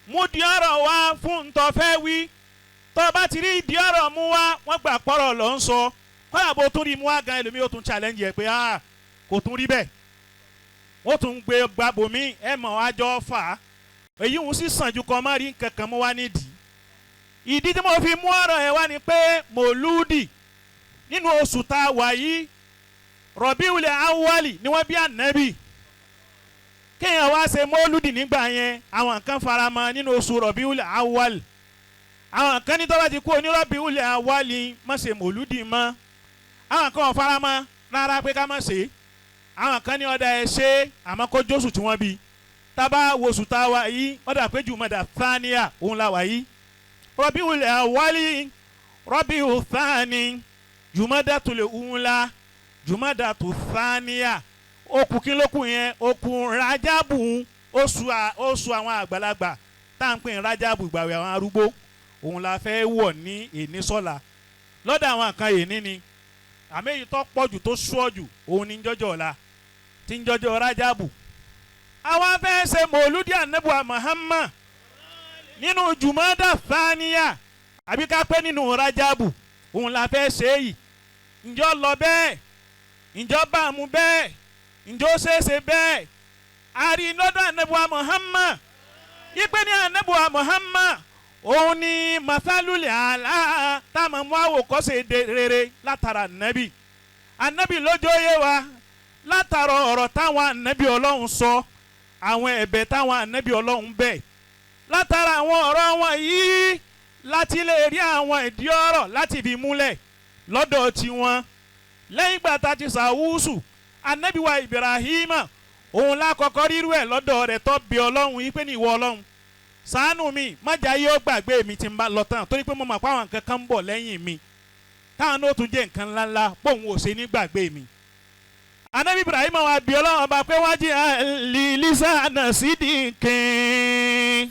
Speaker 1: mú di ọ̀rọ̀ wá fún ntọ́ fẹ́ wí. Tó o bá ti rí ìdí ọ̀rọ̀ mú wá, wọ́n gbà pọ̀rọ̀ ló ń sọ. Kọ́lá bó tún rí mú wá gan, ẹlòmíì ó tún challenge yẹ pé ah, kò tún rí bẹ́ẹ̀, wọ́n tún gbé gbàbọ̀ mí ẹ̀ mọ̀ wá jọ fà á. Èyí ń sì sàn ju kọ́ má rí nǹkan kan mú wá nídìí. Ìdí tí mo fi mú ọ̀rọ̀ yẹn wá ni pé mòlúdì nínú oṣù tá a wà yìí, Rọ̀bíùlẹ̀ Awwali ni wọ́n bí ànábì. Kéèyàn wá ṣe mọ́lúdì nígbà yẹn, àwọn kan faramọ́ nínú oṣù Rọ̀bíùlẹ̀ Awwali, àwọn kan ní tó bá ti kú onírọ̀bíùlẹ̀ Awwali má ṣe mọ́lúdì mọ́. Àwọn kan ò faramọ́ rárá pé ká má ṣe. Àwọn kan ní ọ̀dà ẹ̀ ṣe, àmọ́ kó jóṣù tí wọ́n bí. Tábà wosù tá a wà yìí, ọ̀dà pé jùmọ̀dà thaniya òun la wà yìí, Rọ̀bíùlẹ̀ Awwali, Rọ̀bíù thani, jùmọ̀dà tó lè ńlá, jùmọ̀dà tó thaniya, okùn kí ló kù yẹn? Okùn rajabu, oṣù àwọn àgbàlagbà tá à ń pè ní rajabu, ìgbàwé àwọn arúgbó, òun la fẹ́ wọ̀ ní èní sọ́la. Lọ́dọ̀ àwọn kan èní ni, àmì èyí tó pọ̀ jù tó sùọ́ jù òun ní jọjọ́ ọ̀la tí ń jọjọ́ rajabu. Àwọn fẹ́ ṣe mòlúdì ànábùwà Muhammad nínú jùmọ̀dà thaniya, àbí ká pé nínú rajabu òun la fẹ́ ṣe yìí. Ǹjọ́ lọ bẹ́ẹ̀? Ǹjọ́ bá a mú bẹ́ẹ̀? Ǹjọ́ ṣeéṣe bẹ́ẹ̀? Àrí lọ́dọ̀ ànábùwà Muhammad ipe ní ànábùwà Muhammad òun ni masaluli àlá táwọn mú àwòkọ́ṣe rere látara ànábì. Ànábì lójó yé wa látara ọ̀rọ̀ táwọn ànábì Ọlọ́run sọ, àwọn ẹ̀bẹ̀ táwọn ànábì Ọlọ́run bẹ̀, látara àwọn ọ̀rọ̀ wọn yìí láti lè rí àwọn ìdí ọ̀rọ̀ láti fi múlẹ̀ lọ́dọ̀ tiwọn. Lẹ́yìn ìgbà tá a ti sàwùsù ànábì wa Ibrahima, òun lákọ̀ọ́kọ́ rírú ẹ̀ lọ́dọ̀ rẹ̀ tó bí Ọlọ́run yìí pé ní ìwọ Ọlọ́run ṣàánú mi, má jẹ́ ayé ó gbàgbé mi tí n bá lọ tán, torí pé mo mọ̀ pé àwọn nǹkan kan ń bọ̀ lẹ́yìn mi táwọn náà tún jẹ́ nǹkan ńláńlá, bóun ò ṣe ní gbàgbé mi. Ànábì Ibrahima wa bí Ọlọ́run ọba pé wọ́n jí lisana sidikin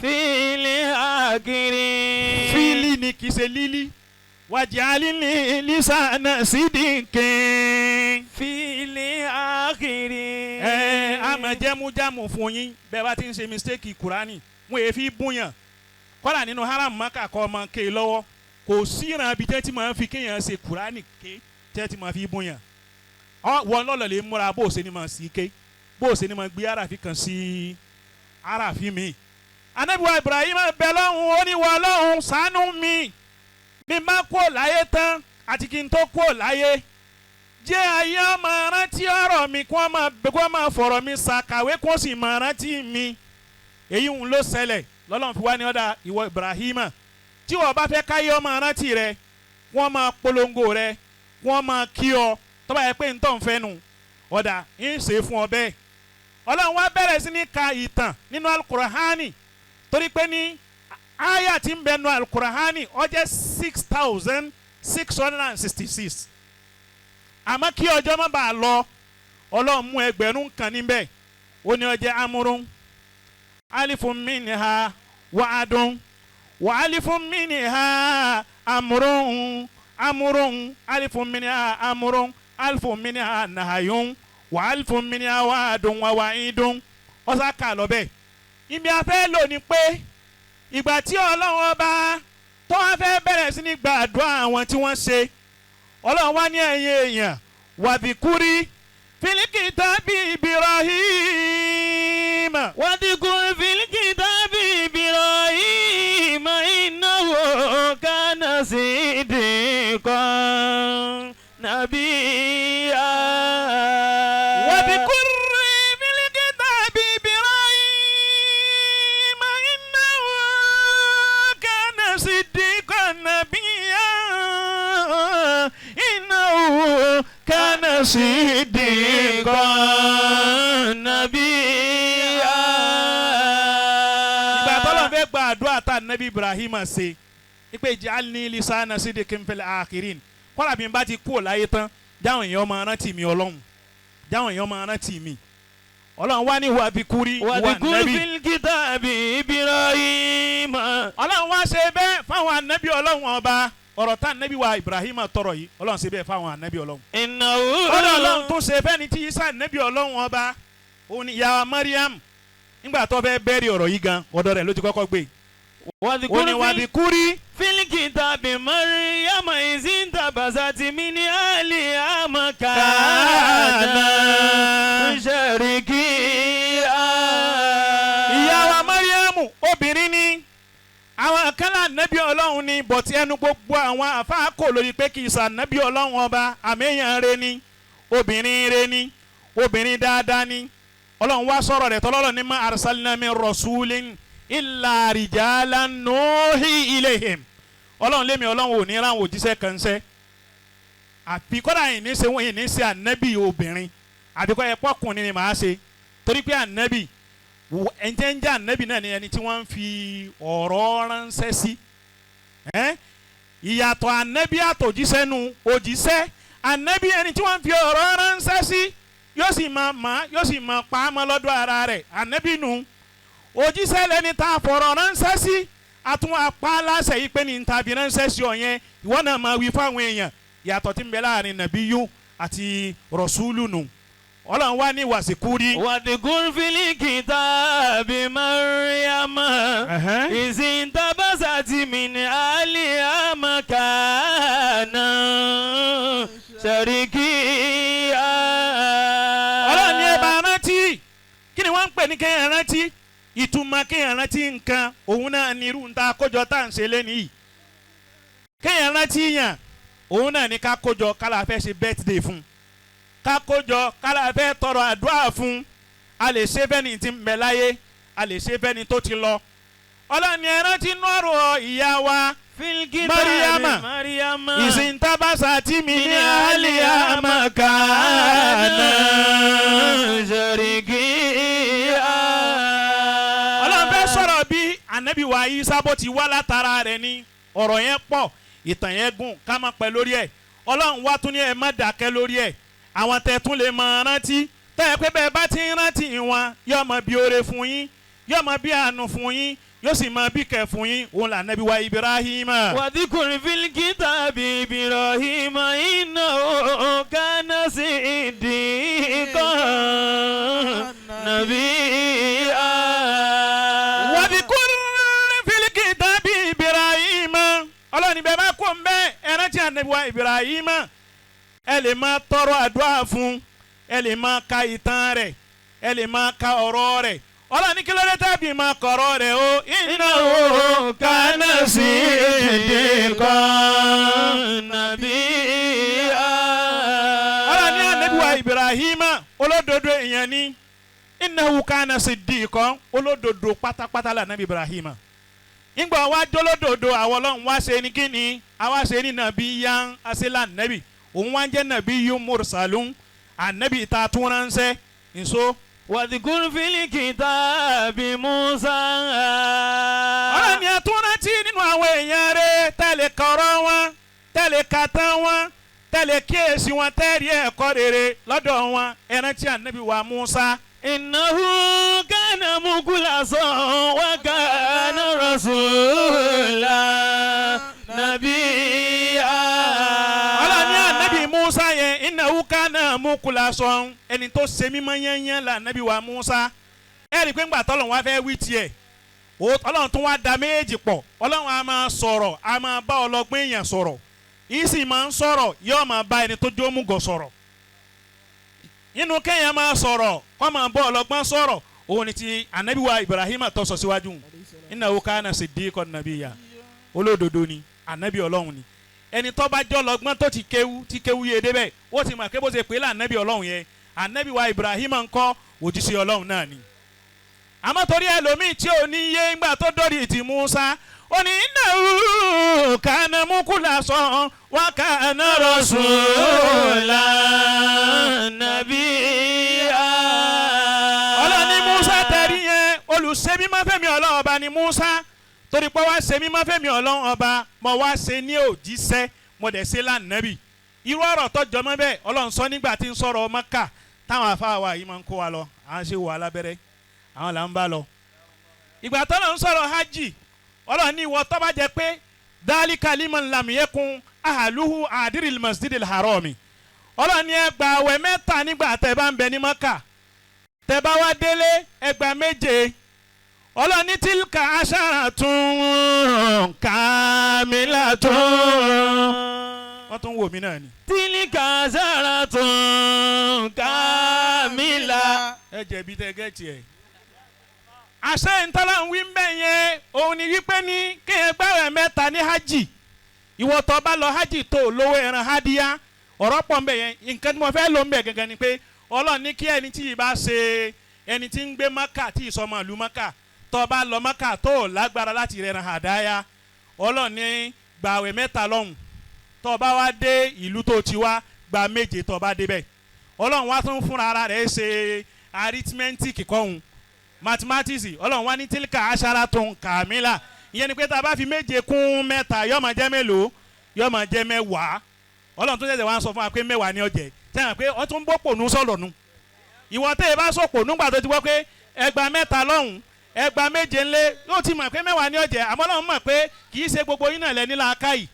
Speaker 2: في الآخرين.
Speaker 1: fílì ni kì í ṣe lílí, wàjẹ́ lisana sidikin.
Speaker 2: في الآخرين.
Speaker 1: Ẹ a máa jẹ́ mújàmù fún yín bẹ́ẹ̀ bá ti ń ṣe mistake Kùránì, wọn èé fi búyàn. Kọ́là nínú haram Maka kọ́ ọmọ ké lọ́wọ́, kò síran ibi tẹ́ ti máa fi kéèyàn ṣe Kùránì ké tẹ́ ti máa fi búyàn. Wọn lọ́lọ́ lè múra bó o ṣe ni máa sí ké, bó o ṣe ni máa gbé aráàfin kan sí aráàfin mi. Ànábì wa Ibrahim bẹ lọ́hùn, ó ní wọ Ọlọ́hun ṣàánú mi, bí n bá kúrò láyé tán àti kí n tó kúrò láyé, jẹ́ ayé ọmọ rántí ọ̀rọ̀ mi, kí wọ́n máa fọ̀rọ̀ mi ṣàkàwé, kí wọ́n sì máa rántí mi. Èyí ń ló ṣẹlẹ̀ lọ́lọ́run fi wá ní ọ̀dà ìwọ Ibrahima, tí wọ́n bá fẹ́ káyé ọmọ rántí rẹ, wọ́n máa polongo rẹ, wọ́n máa kí ọ, tó bá yẹ pé ń tọ́ ń fẹ́ nu ọ̀dà ń ṣe fún ọ bẹ́ẹ̀. Ọlọ́run wá bẹ̀rẹ̀ sí ní ka ìtàn nínú alukurahani torí pé ní aya tí ń bẹ nínú alukurahani ó jẹ́ 6,666. Àmọ́ kí ọjọ́ má bàa lọ, Ọlọ́run mú 1,000 kan níbẹ̀. Ó ní ó jẹ́ amúrún alifun minha wa'adun wa alifun minha amúrún amúrún alifun minha amúrún alifun minha nahayun wa alifun minha wa'adun wa wa'idun. Ọ̀sà kà lọ bẹ́ẹ̀. Ibi afẹ́ lò ní pé ìgbà tí Ọlọ́run ọba tó wá fẹ́ bẹ̀rẹ̀ sí ní gbàdúrà àwọn tí wọ́n ṣe, Ọlọ́run wá ní ẹ̀yin èèyàn wàbíkúrí filikitabi Ibrahim.
Speaker 6: واذكر في الكتاب إبراهيم إنه كان صديقا نبيا.
Speaker 1: واذكر في الكتاب إبراهيم إنه كان صديقا نبيا. إنه كان صديقا
Speaker 6: نبيا.
Speaker 1: Ìgbà tọ́lọ́ fẹ́ gba àdúrà tá nẹ́bí Ibrahim ṣe ipe ij'alni lisana sidikin fil akhirin, kọ́lá bí n bá ti kú láyé tán jáwọn èèyàn máa rántí mi Ọlọ́run, jáwọn èèyàn máa rántí mi Ọlọ́run wá ní wàbíkúrí wà
Speaker 6: واذكر
Speaker 1: nẹ́bí.
Speaker 6: في الكتاب إبراهيم.
Speaker 1: Ọlọ́run wá ṣe bẹ́ẹ̀ fáwọn ànẹ́bí Ọlọ́run ọba. Ọ̀rọ̀ tá nẹ́bí wa Ibrahim tọrọ yìí, Ọlọ́run ṣe bẹ́ẹ̀ fáwọn ànẹ́bí Ọlọ́run.
Speaker 6: إنه
Speaker 1: Ọlọ́run tún ṣe fẹ́ni tí Isa ànẹ́bí Ọlọ́run ọba, òun ni ìyá Mariam. Nígbà tó fẹ́ bẹ́ẹ̀rẹ̀ ọ̀rọ̀ yìí gan, ọ̀dọ̀ rẹ̀ ló ti kọ́kọ́ gbé. Ó ní
Speaker 6: واذكر في
Speaker 1: wàbíkúrí
Speaker 6: في الكتاب مريم إذ انتبذت من أهلها مكانا شرقيا.
Speaker 1: Ìyá wa Mariamu obìnrin ni, àwọn kan là nẹ́bí Ọlọ́run ni, bọ̀tí ẹnu gbogbo àwọn àfáà kò lórí pé kì í sà nẹ́bí Ọlọ́run ọba. Àmẹ́yàn re ni, obìnrin re ni, obìnrin dáadáa ni. Ọlọ́run wá sọ̀rọ̀ rẹ̀ tọ́lọ́rọ̀ ní ma arsalna min rasulin illa rijalan nuhi ilayhim. Ọlọ́run lémi Ọlọ́run ò ní ráwọn òjíṣẹ́ kan ṣẹ́, àfi kọ́dà yìí ní ṣe wọ́n yìí ní ṣe ànẹ́bí obìnrin, àfi kọ́ ẹ pọ́kùnrin ni màá ṣe, torí pé ànẹ́bí ẹni tí ń jẹ́ ànẹ́bí náà ni ẹni tí wọ́n ń fi ọ̀rọ̀ ránṣẹ́ sí. Ìyàtọ̀ ànẹ́bí àtòjíṣẹ́ nu òjíṣẹ́. Ànẹ́bí ẹni tí wọ́n ń fi ọ̀rọ̀ ránṣẹ́ sí, yóò sì máa mọ̀, yóò sì máa pa á mọ́ lọ́dọ̀ ara rẹ̀, ànẹ́bí nu. Òjíṣẹ́ lẹni tá a fọ̀rọ̀ ránṣẹ́ sí, àtún apá aláṣẹ yìí pé ní tàbí ránṣẹ́ sí ọ yẹn, ìwọ náà máa wí fáwọn èèyàn. Ìyàtọ̀ tí ń bẹ láàrin nàbíyú àti rọ̀ṣúlù nù. Ọlọ́run wá ní wàsíkúrí.
Speaker 6: واذكر في الكتاب مريم إذ انتبذت من أهلها مكانا شرقيا.
Speaker 1: Ọlọ́run ní ẹ bá rántí. Kí ni wọ́n ń pè ní kéèyàn rántí? Ìtumọ̀ kéèyàn rántí nǹkan òun náà ní irú nta kójọ tá à ń ṣe lẹ́nu yìí. Kéèyàn rántí yàn òun náà ní ká kójọ kálá fẹ́ ṣe birthday fún, ká kójọ kálá fẹ́ tọrọ àdúrà fún. A lè ṣe fẹ́ni tí ń bẹ láyé, a lè ṣe fẹ́ni tó ti lọ. Ọlọ́run ní ẹ rántí nú ọ̀rọ̀ ìyá wa
Speaker 6: في الكتاب
Speaker 1: Mariama.
Speaker 6: مريم
Speaker 1: ìsìntábàṣà tí mi ní àlìyá makana.
Speaker 6: شرقيا.
Speaker 1: Ọlọ́run fẹ́ sọ̀rọ̀ bí ànábì wa Ìsá bó ti wá látara rẹ̀ ni. Ọ̀rọ̀ yẹn pọ̀, ìtàn yẹn gùn, ká má pẹ́ lórí ẹ̀. Ọlọ́run wá tún ní ẹ má dákẹ́ lórí ẹ̀. Àwọn tẹ̀ tún lè máa rántí tẹ́ ẹ pé bẹ́ẹ̀ bá ti ń rántí wọn, yóò máa bí oore fún yín, yóò máa bí àánú fún yín, yóò sì máa bí kẹ́ fún yín. Òun là ànábì wa Ibrahim.
Speaker 6: واذكر في الكتاب إبراهيم إنه كان صديقا نبيا.
Speaker 1: واذكر في الكتاب Ibrahim. Ọlọ́run ibẹ̀ bá kó ń bẹ́ ẹ rántí ànábì wa Ibrahim. Ẹ lè máa tọrọ àdúrà fún, ẹ lè máa ka ìtàn rẹ̀, ẹ lè máa ka ọ̀rọ̀ rẹ̀. Ọlọ́run ní kí ló dé tàbí máa kọ̀rọ̀ rẹ̀ o.
Speaker 6: إنه كان صديقا نبيا.
Speaker 1: Ọlọ́run ní ànábì wa Ibrahim olódodo èèyàn ni. Innahu kana siddiqan, olódodo pátápátá là ànábì Ibrahim. Ńgbà wá jólódodo, àwọn Ọlọ́run wá ṣe ní kíni, àwa ṣe ní nàbí yán asílà nàbì, òun wá ń jẹ́ nàbí yún mursalun, ànábì ta tún ránṣẹ́ nso.
Speaker 6: واذكر في الكتاب موسى.
Speaker 1: Ọlọ́run ni ẹ tún rántí nínú àwọn èèyàn rẹ̀ tẹ̀lé kọ̀rọ̀ wọn, tẹ̀lé kàtá wọn, tẹ̀lé kíyèsí wọn, tẹ̀rí ẹ̀kọ́ rere lọ́dọ̀ wọn. Ẹ rántí ànábì wa Musa.
Speaker 6: إنه كان مخلصا وكان رسولا نبيا.
Speaker 1: Ọlọ́run ní ànábì Musa yẹn innahu kana mukhlasan, ẹni tó ṣe mímọ́ yányán la ànábì wa Musa. Ẹ rí i pé ńgbà tọ́lọ́run wá fẹ́ wí tiẹ̀, Ọlọ́run tún wá da méjèèjì pọ̀. Ọlọ́run á máa sọ̀rọ̀, á máa bá ọlọ́gbọ́n èèyàn sọ̀rọ̀, yìí sì máa ń sọ̀rọ̀, yóò máa bá ẹni tó jó mú gọ̀ sọ̀rọ̀. Nínú kéèyàn máa sọ̀rọ̀ kó máa bọ́ ọlọ́gbọ́n sọ̀rọ̀, òun ni ti ànábì wa Ibrahim tó sọ síwájú, innahu kana siddiqan nabiyya, olódodo ni, ànábì Ọlọ́run ni. Ẹni tó bá jọ́ lọ́gbọ́n tó ti kéwú, tí kéwú yé débẹ̀, ó ti mọ̀ pé bó ṣe pé lànàbì Ọlọ́run yẹn, ànábì wa Ibrahim ńkọ́, òjíṣẹ́ Ọlọ́run náà ni. Àmọ́ torí ẹlòmíì tí ò ní yé, ńgbà tó dórí ti Musa, ó ní innahu kana mukhlasan wa kana
Speaker 6: رسولا نبيا.
Speaker 1: Ọlọ́run ní Musa tẹ̀rí yẹn, olùṣe mímọ́ fẹ́mi Ọlọ́run ọba ni Musa, torí pé wá ṣe mímọ́ fẹ́mi Ọlọ́run ọba, mo wá ṣe ní òjíṣẹ́, mo dẹ̀ ṣe lánàbì. Irú ọ̀rọ̀ tó jọmọ́ bẹ́ẹ̀ Ọlọ́run sọ nígbà tí ń sọ̀rọ̀ Mẹ́kà táwọn afáwa yìí máa ń kó wa lọ, à ń ṣe wà lábẹ́rẹ́, àwọn là ń bá lọ. Ìgbà tó lọ ń sọ̀rọ̀ hajj, Ọlọ́run ní ìwọ tó bá jẹ pé dhalika liman lam yakun ahluhu hadiril masjidil harami, Ọlọ́run ní ẹ gba àwẹ̀ 3 nígbà tẹ́ bá ń bẹ ní Mẹ́kà, tẹ́ bá wá délé ẹ gba 7. Ọlọ́run ní tilka asharatun kamilatun. Wọ́n tún wò mí náà ni.
Speaker 6: تلك عشرة كاملة.
Speaker 1: Ẹ jẹ̀bi tẹ gẹ́ẹ̀tì ẹ̀. Àṣẹ ìtọ́lá ń wí ń bẹ̀ yẹn, òun ni wípé ní kéèyàn gbààwẹ̀ 3 ní hajj. Ìwọ tó bá lọ hajj tó lówó ẹran hádíyá, ọ̀rọ̀ pọ̀ ń bẹ̀ yẹn. Nǹkan tí mo fẹ́ lò ń bẹ̀ gangan ni pé Ọlọ́run ní kí ẹni tí ì bá ṣe ẹni tí ń gbé Mákà, tí ìsọmọ ìlú Mákà, tó bá lọ Mákà tó lágbára láti rẹran hàdáyà, Ọlọ́run ní gbààwẹ̀ 3 lọ́hùn. Tó bá wá dé ìlú tó ti wá, gba 7 tó bá débẹ̀. Ọlọ́run wá tún fúnra ara rẹ̀ ṣe arithmetic kọ́hún, mathematics. Ọlọ́run wá ní tilka asharatun kamila, ìyẹn ni pé tá a bá fi 7 kún 3 yóò máa jẹ́ mélòó? Yóò máa jẹ́ 10. Ọlọ́run tó ṣẹ̀ṣẹ̀ wá ń sọ fún wa pé 10 ni ó jẹ́, sẹ́yìn pé ó tún bó pònú sọ̀rọ̀ nu. Ìwọ tẹ́ ẹ bá sọ pònú gbà tó ti wọ́ pé ẹgbàá 3 lọ́hùn, ẹgbàá 7 ńlé, yóò ti mọ̀ pé 10 ni ó jẹ́. Àmọ́ Ọlọ́run mọ̀ pé kì í ṣe gbogbo yín náà lẹ́ni làákàyè.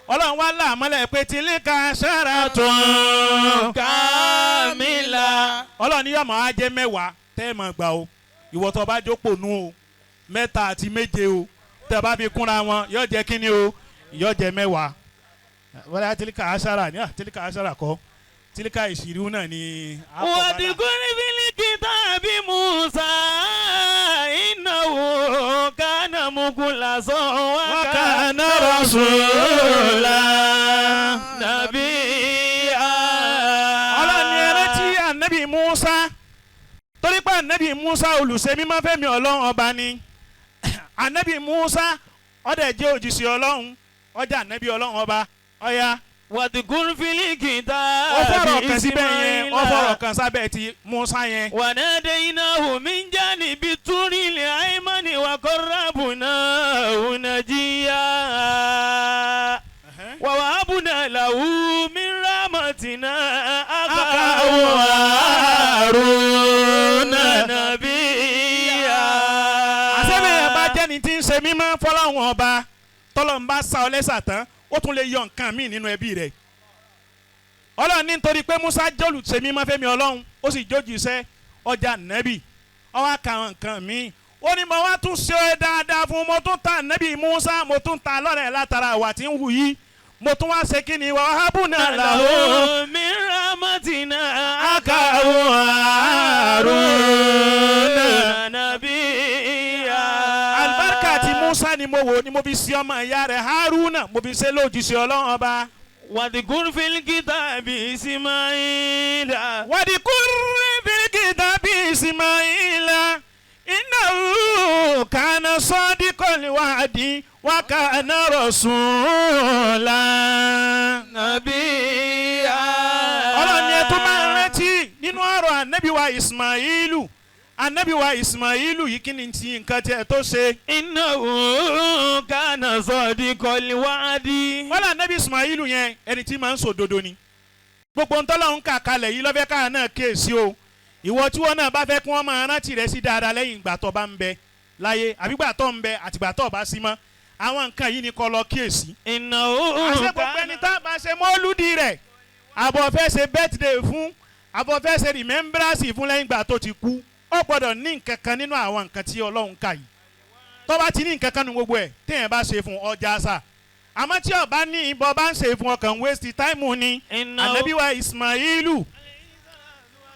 Speaker 1: Ọlọ́run wá là mọ́lẹ̀ pé tilka asharatun
Speaker 6: kamila.
Speaker 1: Ọlọ́run ní yóò máa jẹ́ 10 tẹ́ ẹ máa gbà o. Ìwọ tó bá jókòó nú o, 3 àti 7 o, tẹ́ ẹ bá fi kúnra wọn yóò jẹ́ kíni o, yóò jẹ́ 10. Wọ́n tilka ashara ní tilka ashara kọ́, tilka ìṣìrú náà ni.
Speaker 6: واذكر في الكتاب موسى إنه كان مخلصا
Speaker 1: وكان رسولا
Speaker 6: نبيا.
Speaker 1: Ọlọ́run ní ẹ rántí ànábì Musa, torí pé ànábì Musa olùṣe mímọ́ fẹ́mi Ọlọ́run ọba ni. Ànábì Musa ó dẹ̀ jẹ́ òjíṣẹ́ Ọlọ́run, ó jẹ́ ànábì Ọlọ́run ọba. Ọ̀ya.
Speaker 6: واذكر في الكتاب
Speaker 1: Ó fọ̀rọ̀ kan síbẹ̀ yẹn, ó fọ̀rọ̀ kan sábẹ́ ti Musa yẹn.
Speaker 6: وناديناه من جانب الطور الأيمن وقربناه نجيا ووهبنا له من رحمتنا أخاه هارون نبيا.
Speaker 1: Àṣẹ́bẹ̀ yẹn bá jẹ́ni tí ń ṣe mímọ́ fọlọ́run ọba, tọ́lọ́run bá sa ọ lẹ́sà tán, ó tún lè yọ nǹkan míì nínú ẹbí rẹ̀. Ọlọ́run ní nítorí pé Musa jẹ́ olùṣe mímọ́ fẹ́mi Ọlọ́run, ó sì jójú iṣẹ́ ọjà nẹ́bì, ó wá ka àwọn nǹkan míì. Ó ní mo wá tún ṣe é dáadáa fún, mo tún ta nẹ́bì Musa, mo tún ta lọ́rẹ̀ látara àwà tí ń hù yìí, mo tún wá ṣe kí ni wàhábùnà làwọn
Speaker 6: من رحمتنا
Speaker 1: أخاه هارون
Speaker 6: نبيا.
Speaker 1: Alibarika ti Musa ni mo wò ni mo fi ṣe ọmọ ìyá rẹ̀ Haruna, mo fi ṣe lójúṣe Ọlọ́run ọba.
Speaker 6: واذكر في الكتاب إسماعيل.
Speaker 1: واذكر في الكتاب إسماعيل إنه كان صادق الوعد وكان رسولا
Speaker 6: نبيا.
Speaker 1: Ọlọ́run ni ẹ tó máa ń rántí nínú ọ̀rọ̀ ànábì wa Ismailu. Anabi wa Ismailu yìí kí ni ti nǹkan tiẹ̀ tó ṣe.
Speaker 6: Innahu kana sadiqal wa'di.
Speaker 1: Wọ́n lé anabi Ismailu yẹn, ẹni tí máa ń sòdodo ni. Gbogbo ntọ́lọ́hún kà kalẹ̀ yìí lọ́fẹ́ káà náà kíyèsí o. Ìwọ tí wọ́n náà bá fẹ́ kí wọ́n máa rántí rẹ sí dáadáa lẹ́yìn ìgbà tó bá ń bẹ láyé, àbí ìgbà tó ń bẹ àtìgbà tó bá sí mọ́, àwọn nǹkan yìí ni kó lọ kíyèsí.
Speaker 6: Innahu
Speaker 1: Àṣẹ gbogbo ẹni tá a bá ṣe mọ́lúdì rẹ̀, àbọ̀ fẹ́ ṣe birthday fún, àbọ̀ fẹ́ ṣe remembrance fún lẹ́yìn ìgbà tó ti kú, ó gbọ́dọ̀ ní nǹkan kan nínú àwọn nǹkan tí Ọlọ́run kà yìí. Tó bá ti ní nǹkan kan nínú gbogbo ẹ̀, téèyàn bá ṣe fún ọjà àṣà. Àmọ́ tí ó bá ní ìbọn bá ń ṣe fún, ọkàn waste time ni. Ànábì wa Ismailu,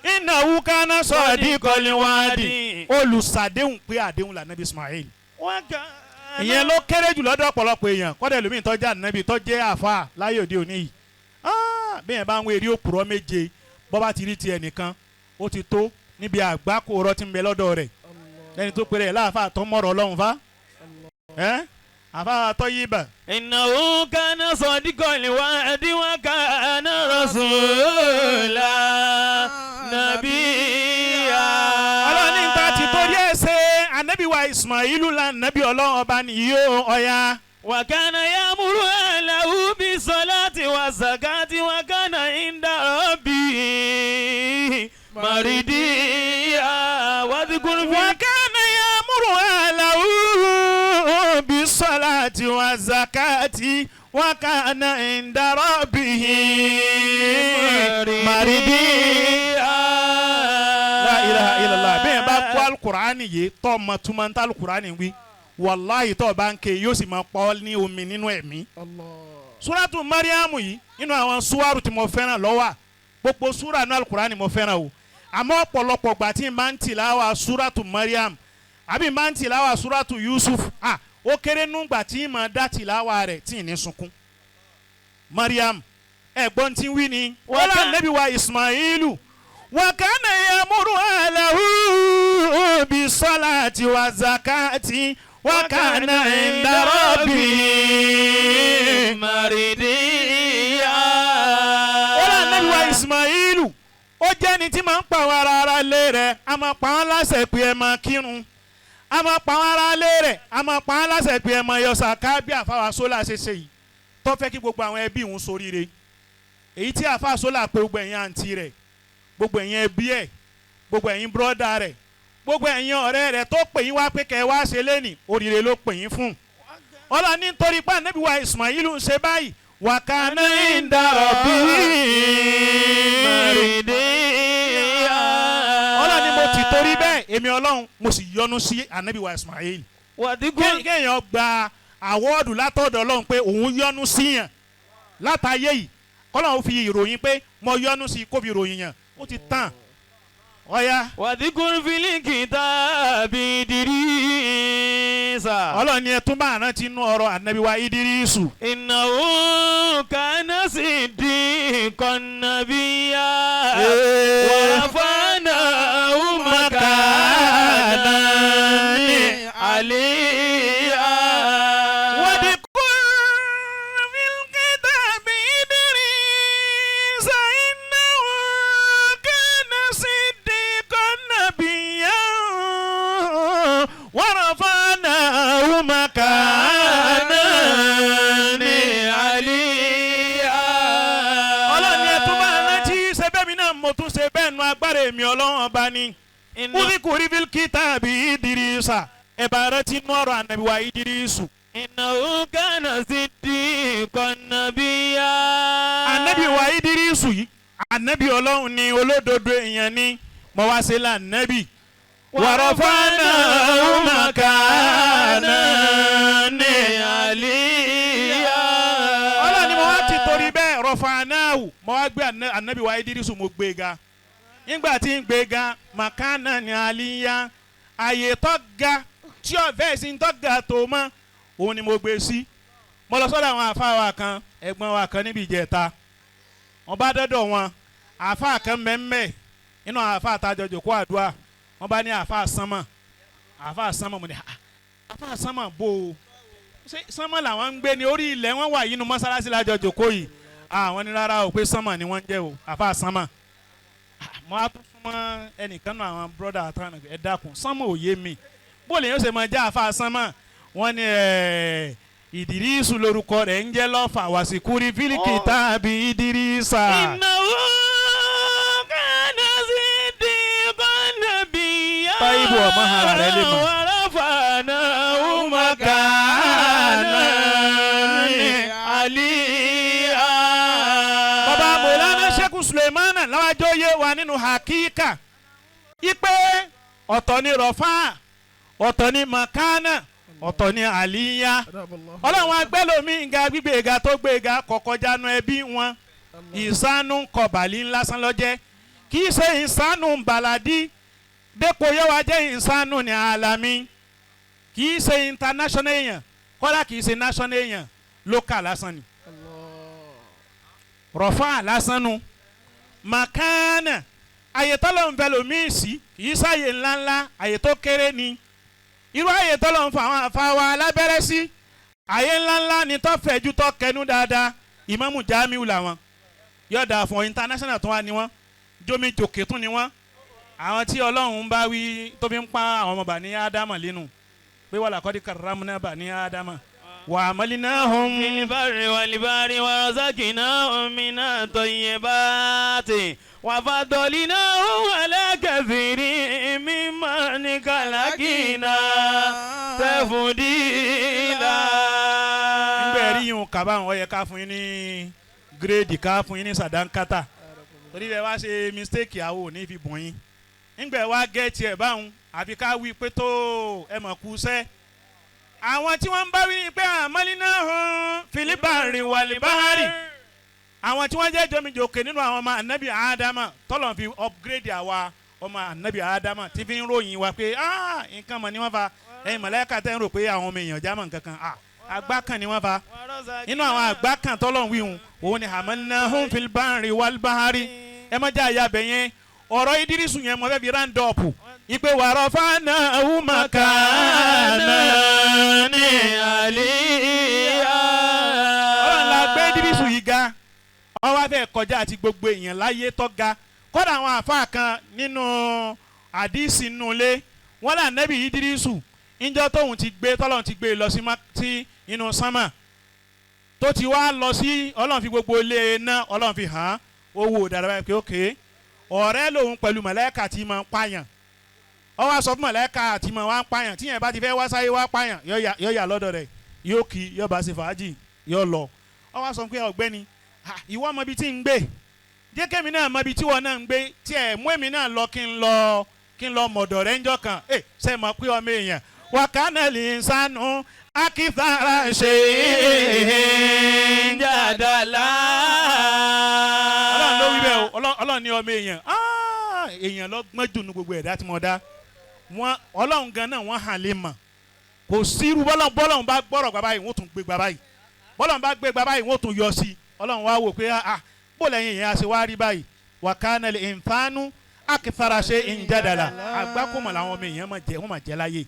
Speaker 1: innahu kana sadiqal wa'di, olùsàdéhùn pé àdéhùn lànàbí Ismail. Ìyẹn ló kéré jù lọ́dọ̀ ọ̀pọ̀lọpọ̀ èèyàn. Kọ́dẹ̀ lómi tó jẹ́ ànábì, tó jẹ́ àfa láyé òde òní yìí, bí yẹn bá ń wé eré òpùrọ́ méje, bọ́ bá ti rí tiẹ̀ nìkan ó ti tó níbi àgbákò ọ̀rọ̀ tí ń bẹ lọ́dọ̀ rẹ̀, lẹ́ni tó pèrè ẹ̀ láàfà tó mọ̀rọ̀ Ọlọ́run fa ẹ́ àfa tó yí bà.
Speaker 6: Innahu kana sadiqal wa'di wa kana rasula nabiyya.
Speaker 1: Ọlọ́run ní ta ti torí ẹ̀ ṣe ànábì wa Ismailu la nàbí Ọlọ́run ọba nìyí ó ọ̀ya.
Speaker 6: Wa kana ya'muru ahlahu bis-salati waz-zakati wa kana 'inda rabbihi maridiyya. Wadhkur fi
Speaker 1: Wa kana ya'muru ahlahu bis-salati waz-zakati wa kana 'inda rabbihi maridiyya. La ilaha illallah. Bẹ́ẹ̀ bá kó alukur'ani yìí tọ́ ma túmọ̀ ń ta alukur'ani wí, wàláhì tó bá ń ké, yóò sì máa pa ọ́ ní omi nínú ẹ̀mí. Suratu Mariamu yìí, nínú àwọn suwaru tí mo fẹ́ràn ló wà. Gbogbo sura ní alukur'ani mo fẹ́ràn o, àmọ́ ọ̀pọ̀lọpọ̀ gbà tí n máa ń tìláwà suratu Mariam àbí n máa ń tìláwà suratu Yusuf, ah, ó kéré núgbà tí n máa dá tìláwà rẹ̀ tí ì ní sunkún. Mariam, ẹ̀gbọ́n tí ń wí ni wọ́n lọ Ànábì wa Ismailu, wa kana ya'muru ahlahu bis-salati wa zakati wa kana 'inda rabbihi
Speaker 6: maridiyya.
Speaker 1: Ó lọ Ànábì wa Ismailu, ó jẹ́ ẹni tí máa ń pa àwọn ará ilé rẹ̀, a máa pa wọ́n láṣẹ pé ẹ máa kírun, a máa pa àwọn ará ilé rẹ̀, a máa pa wọ́n láṣẹ pé ẹ máa yọ sàká, bí àfàwà sólà ṣe ṣe yìí, tó fẹ́ kí gbogbo àwọn ẹbí òun ṣoríire. Èyí tí àfà sólà pé gbogbo ẹ̀yin àǹtí rẹ̀, gbogbo ẹ̀yin ẹbí ẹ̀, gbogbo ẹ̀yin bírọ́dà rẹ̀, gbogbo ẹ̀yin ọ̀rẹ́ rẹ̀, tó pè yín wá pé kẹ́ ẹ wá ṣe lẹ́nì, oríire ló pè yín fún. Ọlọ́run ní nítorí pé Ànábì wa Ismailu ń ṣe báyìí, wa kana 'inda rabbihi
Speaker 6: maridiyya.
Speaker 1: Ọlọ́run ni mo ti torí bẹ́ẹ̀, èmi Ọlọ́run mo sì yọ́nú sí Ànábì wa Ismail.
Speaker 6: Wadhkur
Speaker 1: Kéèyàn gba award látọ̀dọ̀ Ọlọ́run pé òun yọ́nú síyàn látàyè yìí, kọ́lọ́run fi ìròyìn pé mo yọ́nú sí, kó fi ìròyìn yàn, ó ti tàn ọ̀ya.
Speaker 6: Wadhkur fil kitabi Idrisa.
Speaker 1: Ọlọ́run ni ẹ tún bá àrántí inú ọ̀rọ̀ Ànábì wa Idrisu.
Speaker 6: Innahu kana siddiqan nabiyya. Wa rafa'nahu makanan aliyya.
Speaker 1: واذكر في الكتاب إدريس إنه كان صديقا نبيا ورفعناه مكانا
Speaker 6: aliyya.
Speaker 1: Ọlọ́run ni ẹ tún máa rántí ṣe bẹ́ẹ̀ mi náà mo tún ṣe bẹ́ẹ̀ nu agbára èmi Ọlọ́run ọba ni. Udhkuri fil kitabi Idrisa, ẹ bá rántí nú ọ̀rọ̀ Ànábì wa Idrisu.
Speaker 6: Innahu kana siddiqan nabiyya.
Speaker 1: Ànábì wa Idrisu yìí, ànábì Ọlọ́run ni, olódodo èèyàn ni, mo wá ṣe lànàbì. Warafa'nahu makanan
Speaker 6: aliyya.
Speaker 1: Ọlọ́run ni mo wá ti torí bẹ́ẹ̀ rafa'nahu, mo wá gbé ànábì wa Idrisu, mo gbé ga. Nígbà tí ń gbé ga, makanan aliyya, àyè tó ga tí ọ̀fẹ́ sí tó ga tó mọ́, òun ni mo gbé sí. Mo lọ sọ́dọ̀ àwọn àfa wa kan, ẹ̀gbọ́n wa kan níbi ìjẹta. Wọ́n bá dọ́dọ̀ wọn, àfa kan mẹ́mẹ́ inú àfa àtàjọ jòkó àdúrà. Wọ́n bá ní àfa sánmọ̀, àfa sánmọ̀. Mo ní, "Ah, àfa sánmọ̀ bò ó, ṣé sánmọ̀ làwọn ń gbé ní orí ilẹ̀ wọn wà yínú mọ́sálásí lájọ jòkó yìí?" Àwọn ní rárá o, pé sánmọ̀ ni wọ́n ń jẹ́ o, àfa sánmọ̀. Ah, Mo á tún súnmọ́ ẹnìkan náà, àwọn brọ́dà àtàwọn, ẹ dákun, sánmọ̀ òye mi, bó lè yóò ṣe máa já àfa sánmọ̀? Wọ́n ní ẹ̀ Ìdírísù lórúkọ rẹ̀ ń jẹ́ lọ́fà wàsíkúrí fílíkì tàbí Ìdírísà.
Speaker 6: إنه كان صديقا نبيا.
Speaker 1: Táíbù ọmọ ara rẹ̀ lè mọ̀.
Speaker 6: ورفعناه مكانا عليا.
Speaker 1: Bàbá Mọ̀lánà Sheikh Suleimana láwájọ́ yé wa nínú hakíkà ipe ọ̀tọ̀ ni rọ̀fà, ọ̀tọ̀ ni makana, ọ̀tọ̀ ni àlíyá. Ọlọ́run agbẹ́lómi nga gbígbé ga tó gbé ga kọ̀kọ́jánu ẹbí wọn, ìsánú kọ̀bàlí ńlásán lọ́jẹ́, kì í ṣe ìsánú bàládì dépò yẹ́wà jẹ́ ìsánú ní alami, kì í ṣe international èèyàn kọ́lá, kì í ṣe national èèyàn, local lásán ni rọ̀fà lásán nu. Màkánà, àyè tọ́lọ̀ ń fẹ́ lòmíì sí kì í sáyè ńláńlá, àyè tó kéré ni. Irú àyè tọ́lọ̀ ń fa àwọn àfáwà alábẹ́rẹ́ sí, àyè ńláńlá ni, tó fẹ̀jú, tó kẹnu dáadáa. Ìmáàmù Jamiu làwọn yọ̀dà fún international tó wà ní wọn, jómi jòkè tún ni wọn. Àwọn tí Ọlọ́run bá wí tó fi ń pa àwọn ọmọ Bani Ádámà lẹ́nu pé wàlà kọ́dí karramna Bani Ádámà wà amalinahum
Speaker 6: في البر والبحر ورزقناهم من الطيبات وفضلناهم على كثير ممن خلقنا تفضيلا.
Speaker 1: Nígbà rí yìí kaba, àwọn yẹ ká fún yín ní gírèdì, ká fún yín ní sàdánkátà, torí bẹ́ẹ̀ wá ṣe mistake, àwọn ò ní fi bùn yín. Nígbà wá gẹ́ẹ̀tì ẹ̀ báwọn, àfi ká wí pé tó ẹ mọ̀ kú sẹ́. Àwọn tí wọ́n ń bá wí ni pé àmọ́línà hàn filibari wàlíbáhárì, àwọn tí wọ́n jẹ́ jọmijòkè nínú àwọn ọmọ anabi Ádámà, tọ́lọ̀ fi upgrade àwa ọmọ anabi Ádámà, tí fi ń ròyìn wa pé ah, nǹkan mọ̀ ni wọ́n fa. Ẹ̀yin mọ̀lẹ́kà tẹ́ ń rò pé àwọn ọmọ èèyàn jámọ̀ nǹkan kan, ah, àgbá kan ni wọ́n fa. Nínú àwọn àgbá kan tọ́lọ̀ ń wíhun òun ni hamalnahum fil barri wal bahari. Ẹ má jẹ́ àyà bẹ̀ yẹn. Ọ̀rọ̀ Idirisu yẹn mo fẹ́ fi round up ipe wàrọ̀ fana makana
Speaker 6: ní àlíyá.
Speaker 1: Ọlọ́run la gbé Idirisu yìí ga, ó wá fẹ́ kọjá àti gbogbo èèyàn láyé tó ga. Kódà àwọn àfáà kan nínú àdìsí nulẹ̀ wọ́n là nẹ́bí Idirisu níjọ́ tóun ti gbé, tọ́lọ́run ti gbé lọ sí inú sánmà, tó ti wá lọ sí, Ọlọ́run fi gbogbo ilé iná, Ọlọ́run fi hàn án. Ó wò dáadáa báyìí pé ókè, ọ̀rẹ́ lòun pẹ̀lú mọ̀lẹ́kà tí máa ń pààyàn. Ó wá sọ fún mọ̀lẹ́kà tí máa wá ń pààyàn, tíyẹn bá ti fẹ́ wá sáyé wá pààyàn, yóò yà lọ́dọ̀ rẹ̀, yóò kí, yóò bá ṣe fàájì, yóò lọ. Ó wá sọ pé ọ̀gbẹ́ni, ìwọ mọ ibi tí ń gbé, jẹ́ kémi náà mọ ibi tí wọn náà ń gbé, tí ẹ̀ mú èmi náà lọ, kí n lọ mọ̀dọ̀ rẹ̀ ńjọ́ kan. Ẹ ṣe mọ̀ pé ọmọ èèyàn wàkánà lè ń sánú akíntara ṣe
Speaker 6: ń jàdàlá.
Speaker 1: Ọlọ́run ló wí bẹ́ẹ̀ o. Ọlọ́run ní ọmọ èèyàn, èèyàn ló gbọ́n jù ní gbogbo ẹ̀dá tí mo dá wọn. Ọlọ́run gan náà wọ́n hàn lè mọ̀ kò sírú bọ́lọ́run bá gbọ́rọ̀ gbà báyìí, wọ́n tún gbé gbà báyìí. Bọ́lọ́run bá gbé gbà báyìí, wọ́n tún yọ sí i. Ọlọ́run wá wò pé ah, bó lẹ́yìn èèyàn ṣe wá rí báyìí? Wàkánà lè nfàànú akíntara ṣe ń jàdàlà. Àgbákòmọ̀ làwọn ọmọ èèyàn máa jẹ, wọ́n máa jẹ láyé.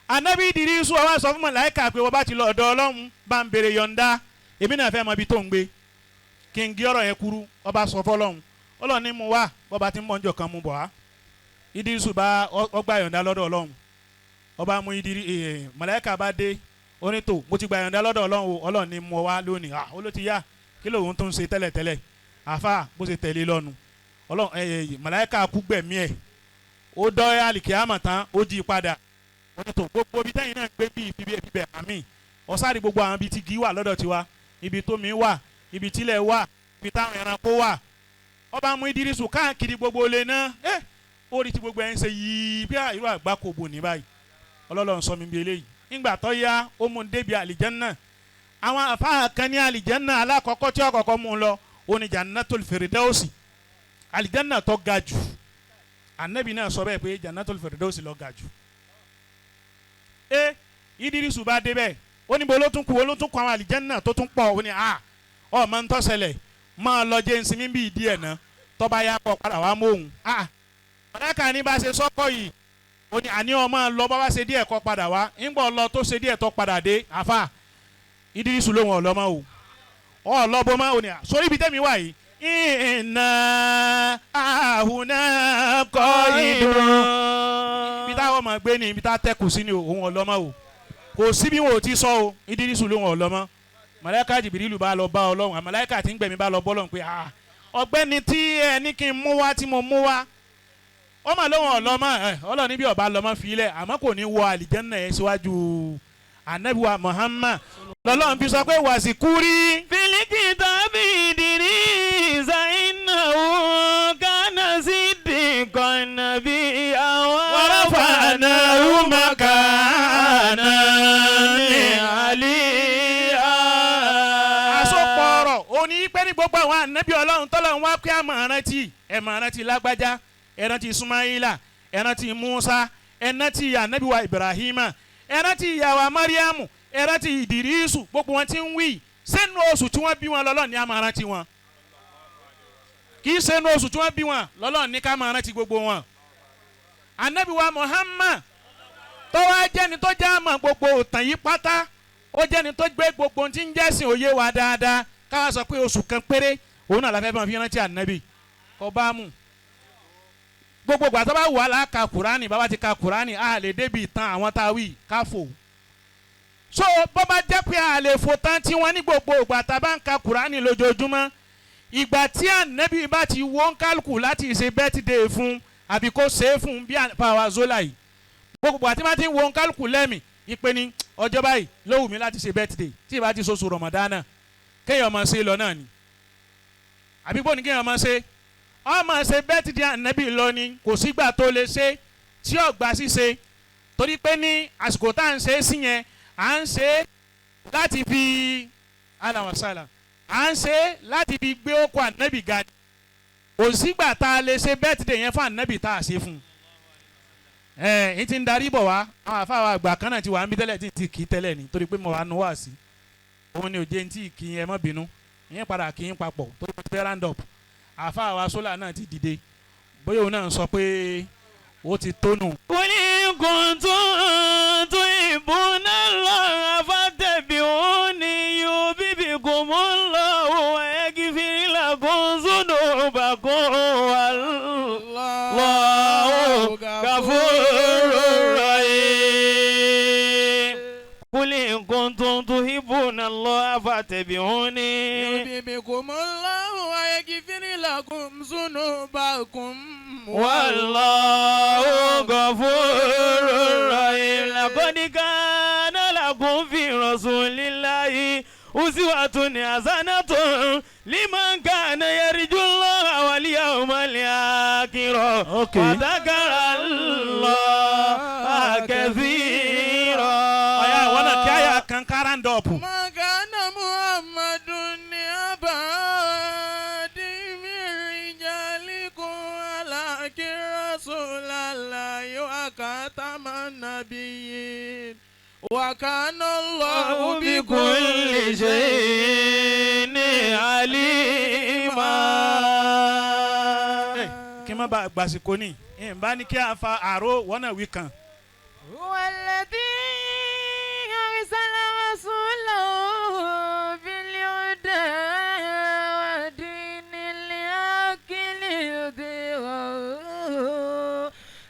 Speaker 1: Anabi Idirisu wa sọ fún màláíkà pé wọ́n bá ti lọ ọ̀dọ̀ Ọlọ́run, bá ń béèrè yọ̀ǹda, èmi náà fẹ́ mọ ibi tó ń gbé. Kí n gé ọ̀rọ̀ yẹn kúrú, ọba sọ fọlọ́run, Ọlọ́run ní mu wá, bọ́ba ti ń bọ̀ njọ̀ kan mu bọ̀ wá. Idirisu bá ọgbà yọ̀ǹda lọ́dọ̀ Ọlọ́run, ọba mú Idiri. Màláíkà bá dé onítò, mo ti gbà yọ̀ǹda lọ́dọ̀ Ọlọ́run o, Ọlọ́run ní mu wá lónìí. Ah, ó ló ti yá, kí lóun tó ń ṣe tẹ́lẹ̀tẹ́lẹ̀? Àfa bó ṣe tẹ̀lé lọ́nu, Ọlọ́run màláíkà kú gbẹ̀mí ẹ̀, ó dọ́ àlìkíyàmọ̀ tán, ó jí padà. Onítò, gbogbo ibi tẹ́yìn náà gbé bí ibi ibẹ̀ àmì ọ̀sáré, gbogbo àwọn ibi tí igi wà lọ́dọ̀ tiwa, ibi tómi wà, ibi tílẹ̀ wà, ibi táwọn ẹranko wà. Ọba mú Idirisu káàkiri gbogbo ilé náà. Ẹ ó rí tí gbogbo ẹ̀ ń ṣe yìí bí irú àgbá kò bò ní báyìí. Ọlọ́lọ́ ń sọ mi bí eléyìí. Nígbà tó yá, ó mú un débi àlìjẹ́nnà. Àwọn àfáà kan ní àlìjẹ́nnà alákọ̀ọ́kọ́ tí ọ̀kọ̀ọ̀kọ́ mú un lọ, ó ní Jannatul Firdausi, àlìjẹ́nnà tó ga jù. Ànábì náà sọ bẹ́ẹ̀ pé Jannatul Firdausi ló ga jù. Idirisu bá débẹ̀, ó ní bo ló tún kú? Ó ló tún kú àwọn àlìjẹ́nnà tó tún pọ̀. Ó ní a ọ máa ń tọ́sẹ̀lẹ̀, máa lọ jẹ́ nsinmi bíi díẹ̀ náà, tọ́ba yá kọ́ padà wá mọ́ òun. Mọ̀lẹ́kà ní bá ṣe sọ́kọ̀ yìí, ó ní àní ọ máa lọ, bá wá ṣe díẹ̀ kọ́ padà wá. Ńgbọ́ lọ tó ṣe díẹ̀ tó padà dé, àfà Idirisu lóhùn ọ̀lọ́mọ o, ọ̀lọ́bọ máa. Ò ní à sórí ibi tẹ́mi wà yìí. iná àhùnà kọ́ ìdùn. Ibi táwọn ọmọ gbé ni ibi tá a tẹ́kù sí ni òun ọlọ́mọ o kò sí bí wọn ò ti sọ o Ìdírísù lóun ọlọ́mọ màláíkà Jìbìrìlù bá lọ bá Ọlọ́run màláíkà tí ń gbẹ̀mí bá lọ bọ́ Ọlọ́run pé ọ̀gbẹ́ni tí ẹ ní kí n mú wá tí mo mú wá ọmọ lóun ọlọ́mọ ẹ Ọlọ́run níbi ọba lọ́mọ filẹ̀ àmọ́ kò ní wọ àlìjẹ́nà ẹ síwájú Ànábì wa Muhammad lọ́lọ́run fi sọ pé wàsíkúrí.
Speaker 6: Filikitabi Idrisa innahu kana siddiqan nabiyya
Speaker 1: warafa'nahu makanan
Speaker 6: aliyya.
Speaker 1: Àsopọ̀ ọ̀rọ̀ òní pé ní gbogbo àwọn ànábì Ọlọ́run tọ́lọ́run wá pé àmọ̀ rántí ẹ̀ mọ̀ rántí lágbájá ẹ̀ rántí Sumaila ẹ̀ rántí Musa ẹ̀ rántí ànábì wa Ibrahima ẹ̀ rántí ìyàwó Mariamu ẹ̀ rántí Ìdírísù gbogbo wọn ti ń wí sínú oṣù tí wọ́n bí wọn lọ́lọ́run ní a máa rántí wọn kì í sínú oṣù tí wọ́n bí wọn lọ́lọ́run ní ká máa rántí gbogbo wọn. Ànábì wa Muhammad tó wá jẹ́ni tó jẹ́ àmọ́ gbogbo òtàn yìí pátá ó jẹ́ni tó gbé gbogbo tí ń jẹ́sìn òye wa dáadáa káwá sọ pé oṣù kan péré òun náà la fẹ́ máa fi rántí ànábì kò bá mú gbogbo ìgbà tó bá wà á ka kùránì bàbá ti ka kùránì á lè débi ìtàn àwọn tá a wí ká fò so bó bá jẹ́ pé a lè fò tán tí wọ́n ní gbogbo ìgbà tá a bá ń ka kùránì lójoojúmọ́ ìgbà tí ànábì bá ti wọ́n kálukú láti ṣe bẹ́tìdé fún àbí kó ṣe é fún bí pàwọ́ zola yìí gbogbo àti bá ti ń wọ́n kálukú lẹ́mì ìpè ní ọjọ́ báyìí ló wù mí láti ṣe bẹ́tìdé tí ìbá ti ṣoṣù rọ̀mọ̀dánà kéèyàn máa ṣe lọ náà ni àbí bó ni kéèyàn máa ṣe ọ máa ṣe bẹ́tìdé ànábì lọ ni kò sígbà tó lè ṣe tí ọ̀gbà ṣíṣe torí pé ní àsìkò tá à ń ṣe é sí yẹn à ń ṣe láti fi alawasala à ń ṣe láti fi gbé okò ànábì ga kò sígbà tá a lè ṣe bẹ́tìdé yẹn fún ànábì tá a ṣe fún un ẹ ẹ ti ń darí bọ̀ wá àwọn àfáwọn àgbà kan náà ti wà ń bí tẹ́lẹ̀ tí ti kì í tẹ́lẹ̀ ni torí pé mo wà nù wá sí òun ni òjé tí kì í ẹ má bínú ìyẹn padà kì í papọ̀ torí pé round up àfáwọn sólà náà ti dìde bóyá òun náà sọ pé ó ti tónù.
Speaker 6: Qul in kuntum tuhibbuna Allaha fattabi'uni yuhbibkumullahu wa yaghfir lakum dhunubakum wallahu ghafurur rahim. Qul in kuntum tuhibbuna Allaha fattabi'uni
Speaker 4: yuhbibkumullahu wa yaghfir lakum dhunubakum
Speaker 6: wallahu ghafurur rahim. Laqad kana lakum fi rasulillahi uswatun hasanatun liman kana yarju Allaha wal yawmal akhir wa dhakara Allaha kathira.
Speaker 1: Ọ̀yá ìwọ náà kí àyà kan ká round up.
Speaker 4: Ma kana Muhammadun aba ahadin min rijalikum walakin rasulallahi wa khataman nabiyyin wa kana Allahu
Speaker 6: bi kulli shay'in alima.
Speaker 1: Kí n má bàa gbàsìkò ní ìbá ní kí a fa àrò wọ́n náà wí kan.
Speaker 5: Walladhi arsala rasulahu bil huda wa dinil haqqi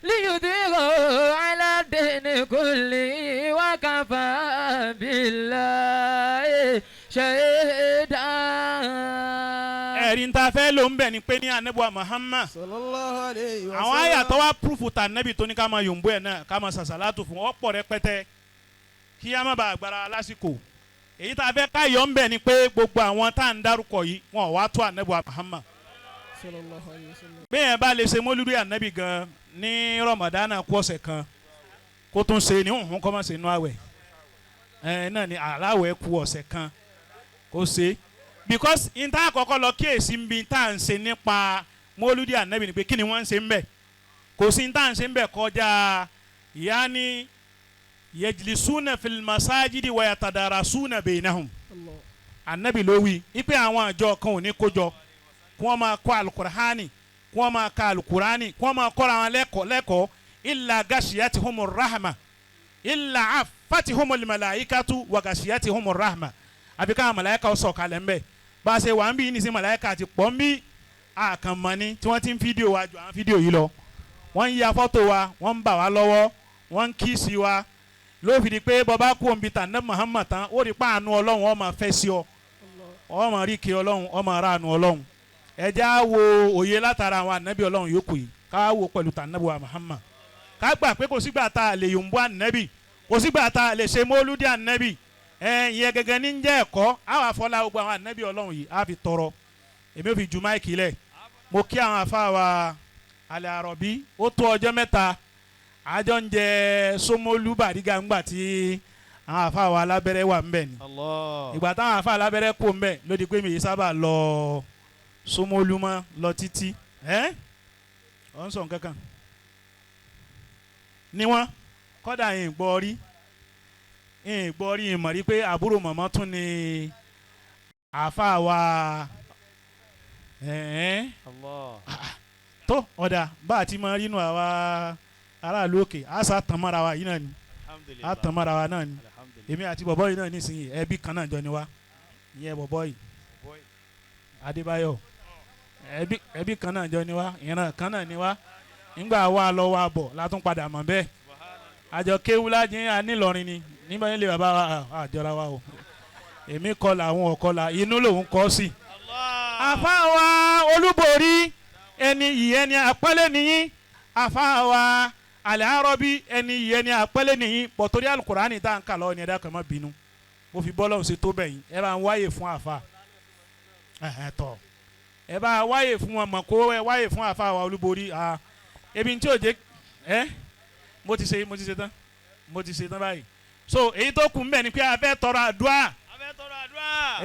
Speaker 5: liyudhhirahu ala dini kullihi wa kafa billahi shahida.
Speaker 1: Ẹ̀rí ń ta fẹ́ ló ń bẹ̀ ni pé ní anabuwa Muhammad
Speaker 3: sallallahu alayhi wa sallam.
Speaker 1: Àwọn àyà tó wá púrúfù tà nẹ́bì tó ní ká máa yòǹbó ẹ̀ náà ká máa sàṣàlátù fún ọ̀pọ̀ rẹpẹtẹ kí á má bàa gbára lásìkò. Èyí tá a fẹ́ ká yọ̀ ń bẹ̀ ni pé gbogbo àwọn tá à ń dárúkọ yìí wọn ò wá tó anabuwa Muhammad.
Speaker 4: sallallahu alayhi wa sallam.
Speaker 1: Bẹ́ẹ̀ bá lè ṣe mólúdú ànábì gan ní Ramadan kú ọ̀sẹ̀ kan kó tún ṣe ní òun kọ́ máa ṣe inú àwẹ̀ ẹ̀ náà ni aláwẹ̀ kú ọ̀sẹ̀ kan kó ṣe because n ta àkọ́kọ́ lọ kíyèsí ń bi tá à ń ṣe nípa mólúdí ànábì ni pé kí ni wọ́n ń ṣe ń bẹ̀ kò sí n tá à ń ṣe ń bẹ̀ kọjá ìyá ni yajlisuna fil masajidi wa yatadarasuna bainahum ànábì ló wí ipe àwọn àjọ kan ò ní kó jọ kí wọ́n máa kọ́ alukur'ani kí wọ́n máa ka alukur'ani kí wọ́n máa kọ́ra wọn lẹ́kọ̀ọ́ illa gashiyatihumur rahma illa afatihumul malaikatu wa gashiyatihumur rahma àbí káwọn màláíkà ó sọ̀kalẹ̀ ńbẹ̀ Bá a ṣe wà ń bí nísìnyí, màláíkà ti pọ̀ ń bí àkànmọ́ni tí wọ́n ti ń fídíò wa ju àwọn fídíò yìí lọ. Wọ́n ń ya fọ́tò wa, wọ́n ń bà wá lọ́wọ́, wọ́n ń kíìsì wa. Ló fi di pé bọ́bá kú òǹbí tà ní Muhammad tán, ó rí páànù Ọlọ́run ó máa fẹ́ sí ọ, ó máa rí kí Ọlọ́run, ó máa ráàánú Ọlọ́run. Ẹ já wo òye látara àwọn ànábì Ọlọ́run yòókù yìí, ká wo pẹ̀lú tànábì wa Muhammad, ká gbà pé kò sígbà tá a lè yòǹbó ànábì, kò sígbà tá a lè ṣe mọ́lúdì ànábì. Ẹ ìyẹn gẹ́gẹ́ ní jẹ́ ẹ̀kọ́. Àwọn afọlá gbogbo àwọn ànábì Ọlọ́run yìí á fi tọrọ. Èmi ò fi ju máìkì lẹ̀. Mo kí àwọn afá wa alẹ́ àrọ̀bí, ó tó ọjọ́ mẹ́ta àjọ ń jẹ Ṣómólú Bàrígà ńgbà tí àwọn afá wa alábẹ́rẹ́ wà ńbẹ̀ ni. Ìgbà táwọn afá alábẹ́rẹ́ kú ńbẹ̀ ló di pé mi yìí sábà lọ Ṣómólú mọ́ lọ títí. Ẹ́ ọ̀ ń sọ nǹkan kan ni wọ́n kọ́dà yìí gbọ́ rí gbọ́ rí mọ̀ rí pé àbúrò mọ̀mọ́ tún ni àáfàá wa tó ọ̀dà bá a ti máa rínú àwa aráàlú òkè á sá tàn mọ́ra wa yìí náà ni, á tàn mọ́ra wa náà ni. Èmi àti bọ̀bọ́ yìí náà nísìnyí ẹbí kan náà jọ ni wá. Ìyẹn bọ̀bọ́ yìí Adébáyọ̀, ẹbí kan náà jọ ni wá, ìran kan náà ni wá. Nígbà wa lọ wa bọ̀ la tún padà mọ̀ bẹ́ẹ̀. Àjọ kéwúlá jẹ́ anílọrin ni nígbà yẹn lè bàbá wa àjọra wa o. Èmi kọlà àwọn ọ̀kọlà inú lòun kọ́ sí. Àfáà wa Olúborí ẹni yìí ẹni àpọ́nlé nìyí. Àfáà wa Al-Arabi ẹni yìí ẹni àpọ́nlé nìyí. Pọ̀ torí Alukurani tá à ń kà lọ́wọ́ ni, ẹ dákun ẹ má bínú. Mo fi bọ́ lọ́hùn sí tó bẹ̀yìn. Ẹ bá ń wáyè fún àfáà tọ̀, ẹ bá wáyè fún wọn mọ̀ kó ẹ wáyè fún àfáà wa Olúborí. Ebi tí ò jẹ́ ẹ mo ti ṣe tán, mo ti ṣe tán báyìí. So èyí tó kù ń bẹ̀ ni pé a fẹ́ tọrọ àdúrà.
Speaker 6: A fẹ́ tọrọ àdúrà.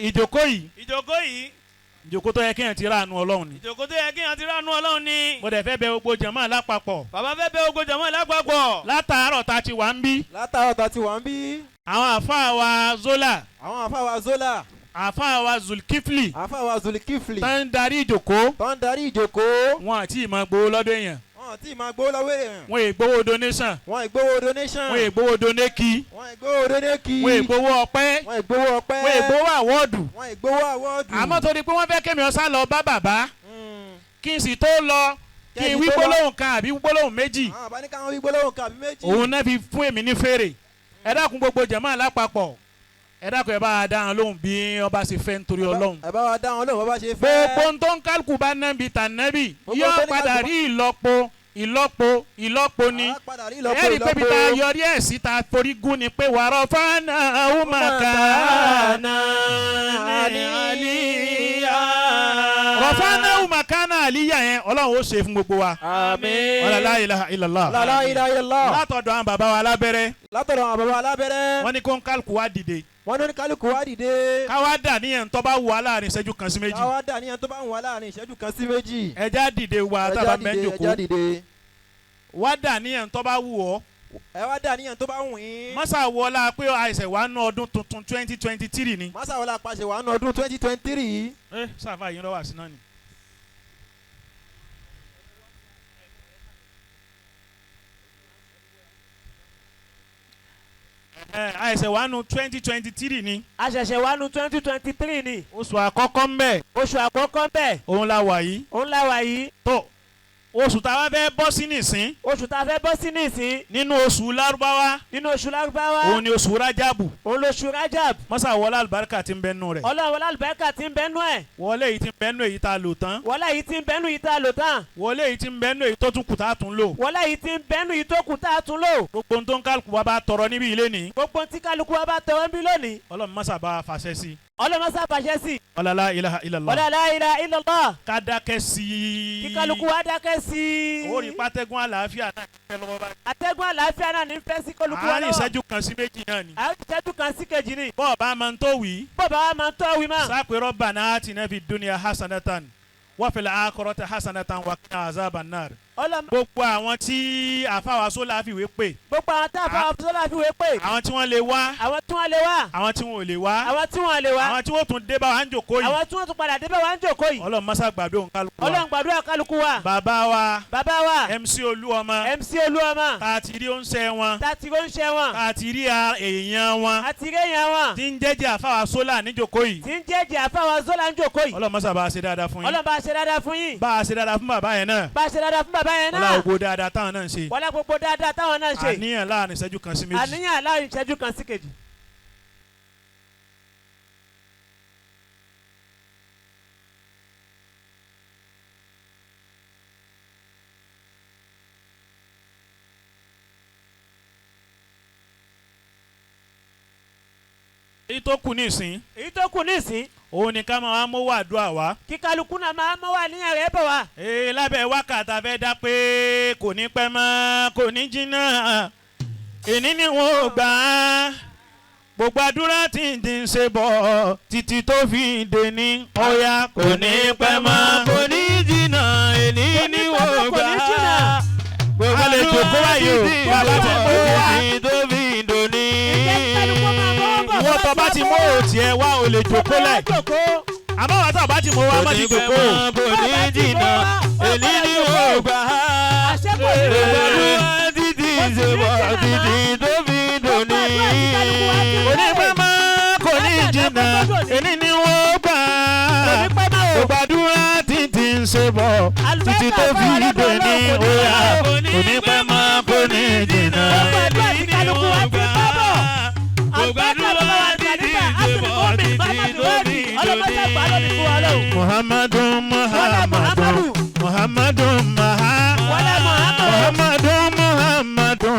Speaker 1: Ìjókòó yìí,
Speaker 6: ìjókòó yìí,
Speaker 1: ìjókòó tó yẹ kéèyàn ti ráàánú Ọlọ́run ni.
Speaker 6: Ìjókòó tó yẹ kéèyàn ti ráàánú Ọlọ́run ni.
Speaker 1: Mo dẹ̀ fẹ́ bẹ̀ gbogbo jàmáà lápapọ̀.
Speaker 6: Bàbá fẹ́ bẹ̀ gbogbo jàmáà lápapọ̀.
Speaker 1: Látàárọ̀ ta ti wà ń bí.
Speaker 3: Látàárọ̀ ta ti wà ń bí.
Speaker 1: Àwọn àfáà wa Zola.
Speaker 3: Àwọn àfáà wa Zola.
Speaker 1: Àfáà wa Zulkifli.
Speaker 3: Àfáà wa Zulkifli.
Speaker 1: Tó ń darí ìjókòó.
Speaker 3: Tó ń darí ìjókòó.
Speaker 1: Wọn àti ìmọ̀ gbowó lọ́dọ̀ èèyàn.
Speaker 3: Wọn tí máa gbowó lọ́wọ́ èèyàn.
Speaker 1: Wọn è gbowó donation.
Speaker 3: Wọn è gbowó donation.
Speaker 1: Wọn è gbowó doneki.
Speaker 3: Wọn è gbowó doneki.
Speaker 1: Wọn è gbowó ọpẹ́.
Speaker 3: Wọn è gbowó ọpẹ́.
Speaker 1: Wọn è gbowó àwọ́ọ̀dù.
Speaker 3: Wọn è gbowó àwọ́ọ̀dù.
Speaker 1: Àmọ́ torí pé wọ́n fẹ́ kémi ọ̀sán lọ bá bàbá, kí n sì tó lọ, kí n wí gbólóhùn kan àbí gbólóhùn méjì.
Speaker 3: Àwọn àbá ní káwọn wí gbólóhùn kan àbí méjì.
Speaker 1: Òun náà fi fún èmi ní fèrè. Ẹ dákun gbogbo jàmáà lápapọ̀, ẹ dákun ẹ bá wa dá wọn lóhùn bí wọn bá ṣe fẹ́ nítorí Ọlọ́run.
Speaker 3: Ẹ bá wa dá wọn lóhùn bá ṣe fẹ́.
Speaker 1: Gbogbo tó ń kálukú bá nábì tà nábì yóò padà rí ìlọ́po ìlọ́po ìlọ́po ni. Ẹ rí i pé bí ta yọrí ẹ̀ sí ta forí gún ni pé wàrọ̀ fáná umakana àlìyá. Rọ̀fáná umakana àlìyá yẹn Ọlọ́run ó ṣe fún gbogbo wa.
Speaker 3: Àmín.
Speaker 1: Wala la ilaha illallah.
Speaker 3: La ilaha illallah.
Speaker 1: Látọ̀dọ̀ àwọn bàbá wa lábẹ́rẹ́.
Speaker 3: Látọ̀dọ̀ àwọn bàbá wa lábẹ́rẹ́.
Speaker 1: Wọ́n ní kó ń kálukú wa dìde.
Speaker 3: Wọ́n ní kálukú wa dìde.
Speaker 1: Káwá dà níyẹn tó bá wù wá láàrin ìṣẹ́jú kan sí méjì.
Speaker 3: Káwá dà níyẹn tó bá wù wá láàrin ìṣẹ́jú kan sí méjì.
Speaker 1: Ẹja dìde wa tábà mẹ́jọkó.
Speaker 3: Ẹja dìde.
Speaker 1: Wá dà níyẹn tó bá wù ọ́.
Speaker 3: Ẹ wá dà níyẹn tó bá wù yín.
Speaker 1: Mọ́sá wọlá pé àìsàn wà nù ọdún tuntun 2023 ni.
Speaker 3: Mọ́sá wọlá pàṣẹ wà nù ọdún 2023.
Speaker 1: Ẹ sáfà yín lọ́wọ́ àṣìná ni. Àìsàn wà nù 2023 ni.
Speaker 4: Àṣẹ̀ṣẹ̀ wà nù 2023 ni.
Speaker 1: Oṣù àkọ́kọ́ ń bẹ̀.
Speaker 4: Oṣù àkọ́kọ́ ń bẹ̀.
Speaker 1: Òun la wà yìí.
Speaker 4: Òun la wà yìí.
Speaker 1: Tó oṣù tá a wá fẹ́ bọ́ sí nìsín.
Speaker 4: Oṣù tá a fẹ́ bọ́ sí nìsín.
Speaker 1: Nínú oṣù Lárúbáwá.
Speaker 4: Nínú oṣù Lárúbáwá.
Speaker 1: Òun ni oṣù Rájàbù.
Speaker 4: Òun lóṣù Rájàbù.
Speaker 1: Mọ́sá wọlé àlùbáríkà tí ń bẹ nù rẹ̀.
Speaker 4: Ọlọ́run wọlé àlùbáríkà tí ń bẹ nù ẹ̀.
Speaker 1: Wọlé yìí tí ń bẹ nù èyí tá a lò tán.
Speaker 4: Wọlé yìí tí ń bẹ nù èyí tá a lò tán.
Speaker 1: Wọlé yìí tí ń bẹ nù èyí tó tún kù tá a tún lò.
Speaker 4: Wọlé yìí tí ń bẹ nù èyí tó kù tá a tún lò.
Speaker 1: Gbogbo ohun tó ń kálukú wa bá tọrọ níbí ilé ní.
Speaker 4: Gbogbo tí kálukú wa bá tọrọ níbí lónìí.
Speaker 1: Ọlọ́run mọ́sá bá a fàṣẹ sí.
Speaker 4: Ọlọ́run mọ́sá fàṣẹ sí.
Speaker 1: Wala la ilaha illallah.
Speaker 4: Wala la ilaha illallah.
Speaker 1: Ká dákẹ́ sí i.
Speaker 4: Kí kálukú wa dákẹ́ sí i.
Speaker 1: Ó rí pátẹ́gùn àlàáfíà náà ní fẹ́ lọ́wọ́ báyìí.
Speaker 4: Atẹ́gùn àlàáfíà náà ní fẹ́ sí kálukú wa lọ́wọ́.
Speaker 1: Àárín ìṣẹ́jú kan sí méjì náà ni.
Speaker 4: Àárín ìṣẹ́jú kan sí kejì ni.
Speaker 1: Bọ́ọ̀ bá máa ń tó wí.
Speaker 4: Bọ́ọ̀ bá máa ń tó wí mọ́.
Speaker 1: Sápẹ́ rabbana atina fid dunya hasanatan wa fil akhirati hasanatan wa qina azaban nar. Gbogbo àwọn tí àfàwà sólà fìwé pè.
Speaker 4: Gbogbo àwọn tí àfàwà sólà fìwé pè.
Speaker 1: Àwọn tí wọ́n lè wá.
Speaker 4: Àwọn tí wọ́n lè wá.
Speaker 1: Àwọn tí wọ́n ò lè wá.
Speaker 4: Àwọn tí wọ́n lè wá.
Speaker 1: Àwọn tí wọ́n tún dé bá wa ń jòkó yìí.
Speaker 4: Àwọn tí wọ́n tún padà dé bá wa ń jòkó yìí.
Speaker 1: Ọlọ́run mọ́sá gbàdúrà kálukú wa.
Speaker 4: Ọlọ́run gbàdúrà kálukú wa.
Speaker 1: Bàbá wa.
Speaker 4: Bàbá wa.
Speaker 1: MC Olúọmọ.
Speaker 4: MC Olúọmọ.
Speaker 1: Tá a ti rí oúnjẹ wọn.
Speaker 4: Tá a ti rí oúnjẹ wọn.
Speaker 1: Tá a ti rí èèyàn wọn.
Speaker 4: A ti rí èèyàn wọn.
Speaker 1: Tí ń jẹ́jẹ́ àfàwà sólà níjòkó yìí.
Speaker 4: Tí ń jẹ́jẹ́ àfàwà sólà níjòkó yìí.
Speaker 1: Ọlọ́run mọ́sá bá a ṣe dáadáa fún yín.
Speaker 4: Ọlọ́run bá a ṣe dáadáa fún yín.
Speaker 1: Bá a ṣe dáadáa fún bàbá yẹn náà.
Speaker 4: Bá a ṣe dáadáa fún bàbá yẹn náà.
Speaker 1: Wọlá gbogbo dáadáa táwọn náà ń ṣe.
Speaker 4: Wọlá gbogbo dáadáa táwọn náà ń ṣe.
Speaker 1: Àníyàn láàrin ìṣẹ́jú kan sí méjì.
Speaker 4: Àníyàn láàrin ìṣẹ́jú kan sí kejì.
Speaker 1: Èyí tó kù nísìn.
Speaker 4: Èyí tó kù nísìn.
Speaker 1: Òun ni ká máa mú wàdúrà wá.
Speaker 4: Kí kálukú náà máa mú wà níyàn rẹ̀ bọ̀ wá.
Speaker 1: Ee lábẹ́ wákàtà fẹ́ dá pé kò ní pẹ́ mọ́ kò ní jìnnà èní ni wọ́n ò gbà á gbogbo àdúrà tí ń ti ń ṣe bọ̀ títí tó fi dé ní ọ̀yà kò ní pẹ́ mọ́
Speaker 6: kò ní jìnnà èní ni wọ́n ò gbà á
Speaker 1: gbogbo àdúrà tí ń ti ń ṣe
Speaker 6: bọ̀ títí tó fi dé ní.
Speaker 1: Ìwọ tó bá ti mú òtí ẹ wá o lè jókòó lẹ̀. Àmọ́ wàá tó bá ti mú wa má ti jókòó.
Speaker 6: Kò ní jìnnà èní ni wọ́n gbà á. Àdúrà títí ṣe bọ̀ títí tó fi dòní.
Speaker 1: Kò ní pẹ́ mọ́ kò ní jìnnà èní ni wọ́n gbà á. Gbogbo àdúrà títí ṣe bọ̀ títí tó fi dòní. Kò ní pẹ́ mọ́ kò ní jìnnà
Speaker 6: èní ni wọ́n gbà á.
Speaker 1: Muhammadu Muhammadu Muhammadu Maha Muhammadu Muhammadu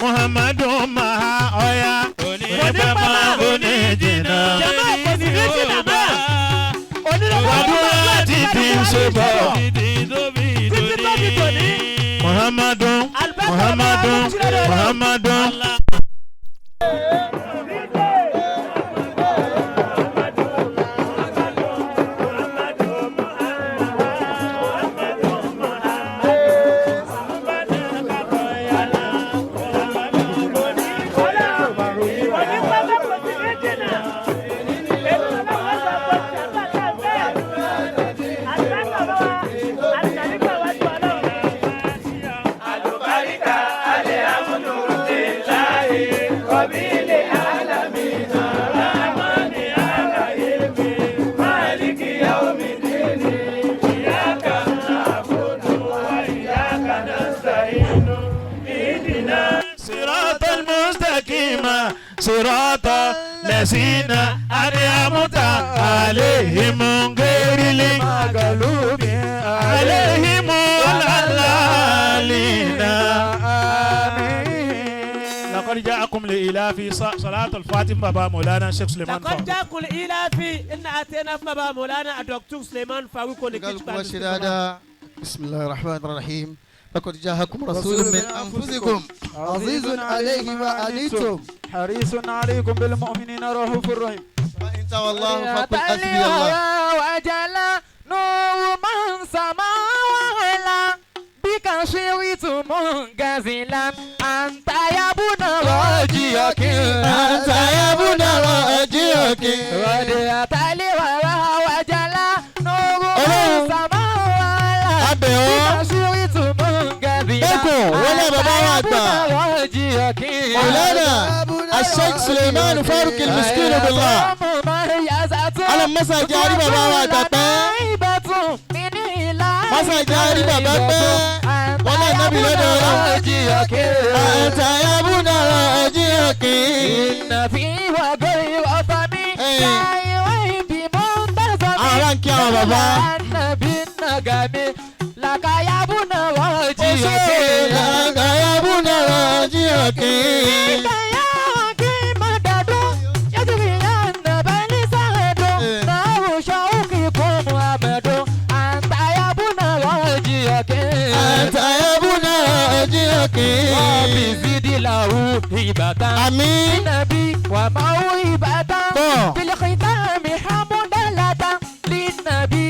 Speaker 1: Muhammadu Maha ọ̀ya onípẹ̀mọ́ oníjìnà àdúrà títí ṣe bọ̀ Muhammadu Muhammadu Muhammadu. صراط الذين أنعمت عليهم غير المغضوب عليهم ولا الضالين آمين. لقد جاءكم لإلاف صلاة الفاتح بابا مولانا الشيخ سليمان.
Speaker 4: لقد جاءكم لإلاف إن أتينا بابا مولانا الدكتور سليمان فاروق.
Speaker 7: بسم الله الرحمن الرحيم. لقد جاءكم رسول من أنفسكم عزيز عليه ما عنتم
Speaker 3: حريص عليكم بالمؤمنين رؤوف رحيم.
Speaker 7: فإن تولوا فقل حسبي الله
Speaker 5: وجل نور من سما وعلا بك شئت منغزلا أنت يا ابن راجيك
Speaker 7: أنت يا ابن راجيك
Speaker 5: وديت لي وجل نور من سما وعلا بك شئت
Speaker 7: Ẹkùn wọlé bàbá wa àgbà Mọ̀lánà Sheikh Suleiman Faruk al-Miskin billah. Alamasa jẹ́ àrí bàbá wa àgbà pẹ́. Masa jẹ́ àrí bàbá pẹ́. Wọlé nàbí lọ́dọ̀ ọ̀rọ̀. Àǹtà yabuna ajíyàkí. Ara ń kí àwọn bàbá.
Speaker 5: Lakayabuna wajiyake.
Speaker 7: Lakayabuna wajiyake.
Speaker 5: Kayaki madadu, yajuriyana bani sahadu, nawu shauki kumu abadu. Antayabuna wajiyake.
Speaker 7: Antayabuna wajiyake.
Speaker 5: Wabizidi lahu ibatan.
Speaker 7: Àmín.
Speaker 5: Nabi wa mau ibatan.
Speaker 7: Tọ́.
Speaker 5: Bil khitami hamdalatan linnabi.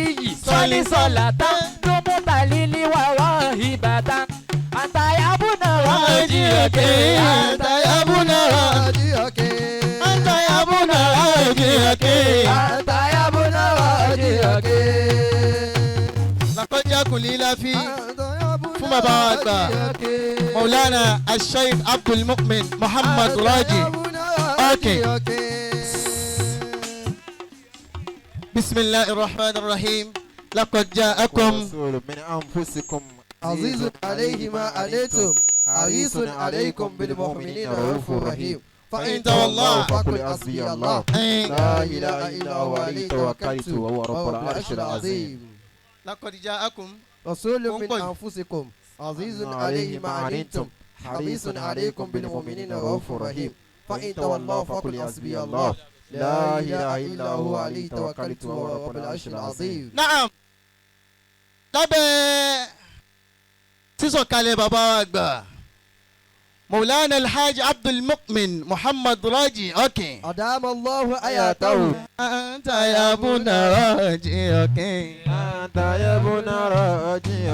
Speaker 5: Sali salatan. Lili wa wahibatan.
Speaker 7: أكي أنت يا ابن راجي أكي أنت يا ابن راجي أكي أنت يا ابن راجي أكي لقد جاءكم لإلاف fún bàbá wa àgbà Maulana Al-Sheikh Abdul Mu'min Muhammad Raji okay. Bismillahir Rahmanir Rahim laqad ja'akum
Speaker 3: رسول من أنفسكم عزيز عليه ما عليتم حريص عليكم بالمؤمنين رؤوف رحيم فإن تولوا فقل حسبي الله لا إله إلا هو عليه توكلت وهو رب العرش العظيم.
Speaker 7: laqad ja'akum
Speaker 3: رسول من أنفسكم عزيز عليه ما عنتم حريص عليكم بالمؤمنين رؤوف رحيم فإن تولوا فقل حسبي الله لا إله إلا هو عليه توكلت وهو رب العرش العظيم.
Speaker 7: Naam. Lábẹ́ sísọ̀kalẹ̀ bàbá wa àgbà Maulana Alhaji Abdul Mu'min Muhammad Raji okay.
Speaker 3: أدام الله حياته.
Speaker 7: أنت يا ابن راجي okay.
Speaker 3: أنت يا ابن راجي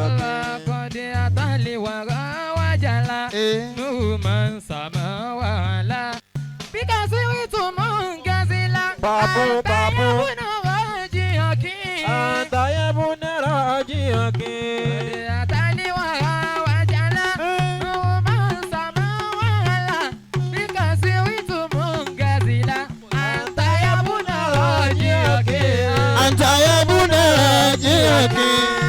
Speaker 5: قد أطل وراء وجلا نور من سما وعلا بك سويت منجزلا
Speaker 3: بابو
Speaker 5: أنت
Speaker 3: بابو.
Speaker 5: يا ابن راجي أكي
Speaker 3: أنت يا ابن راجي
Speaker 5: قد أطل وراء وجلا نور من سما وعلا بك سويت منجزلا أنت يا ابن راجي أكي
Speaker 7: أنت يا ابن راجي okay.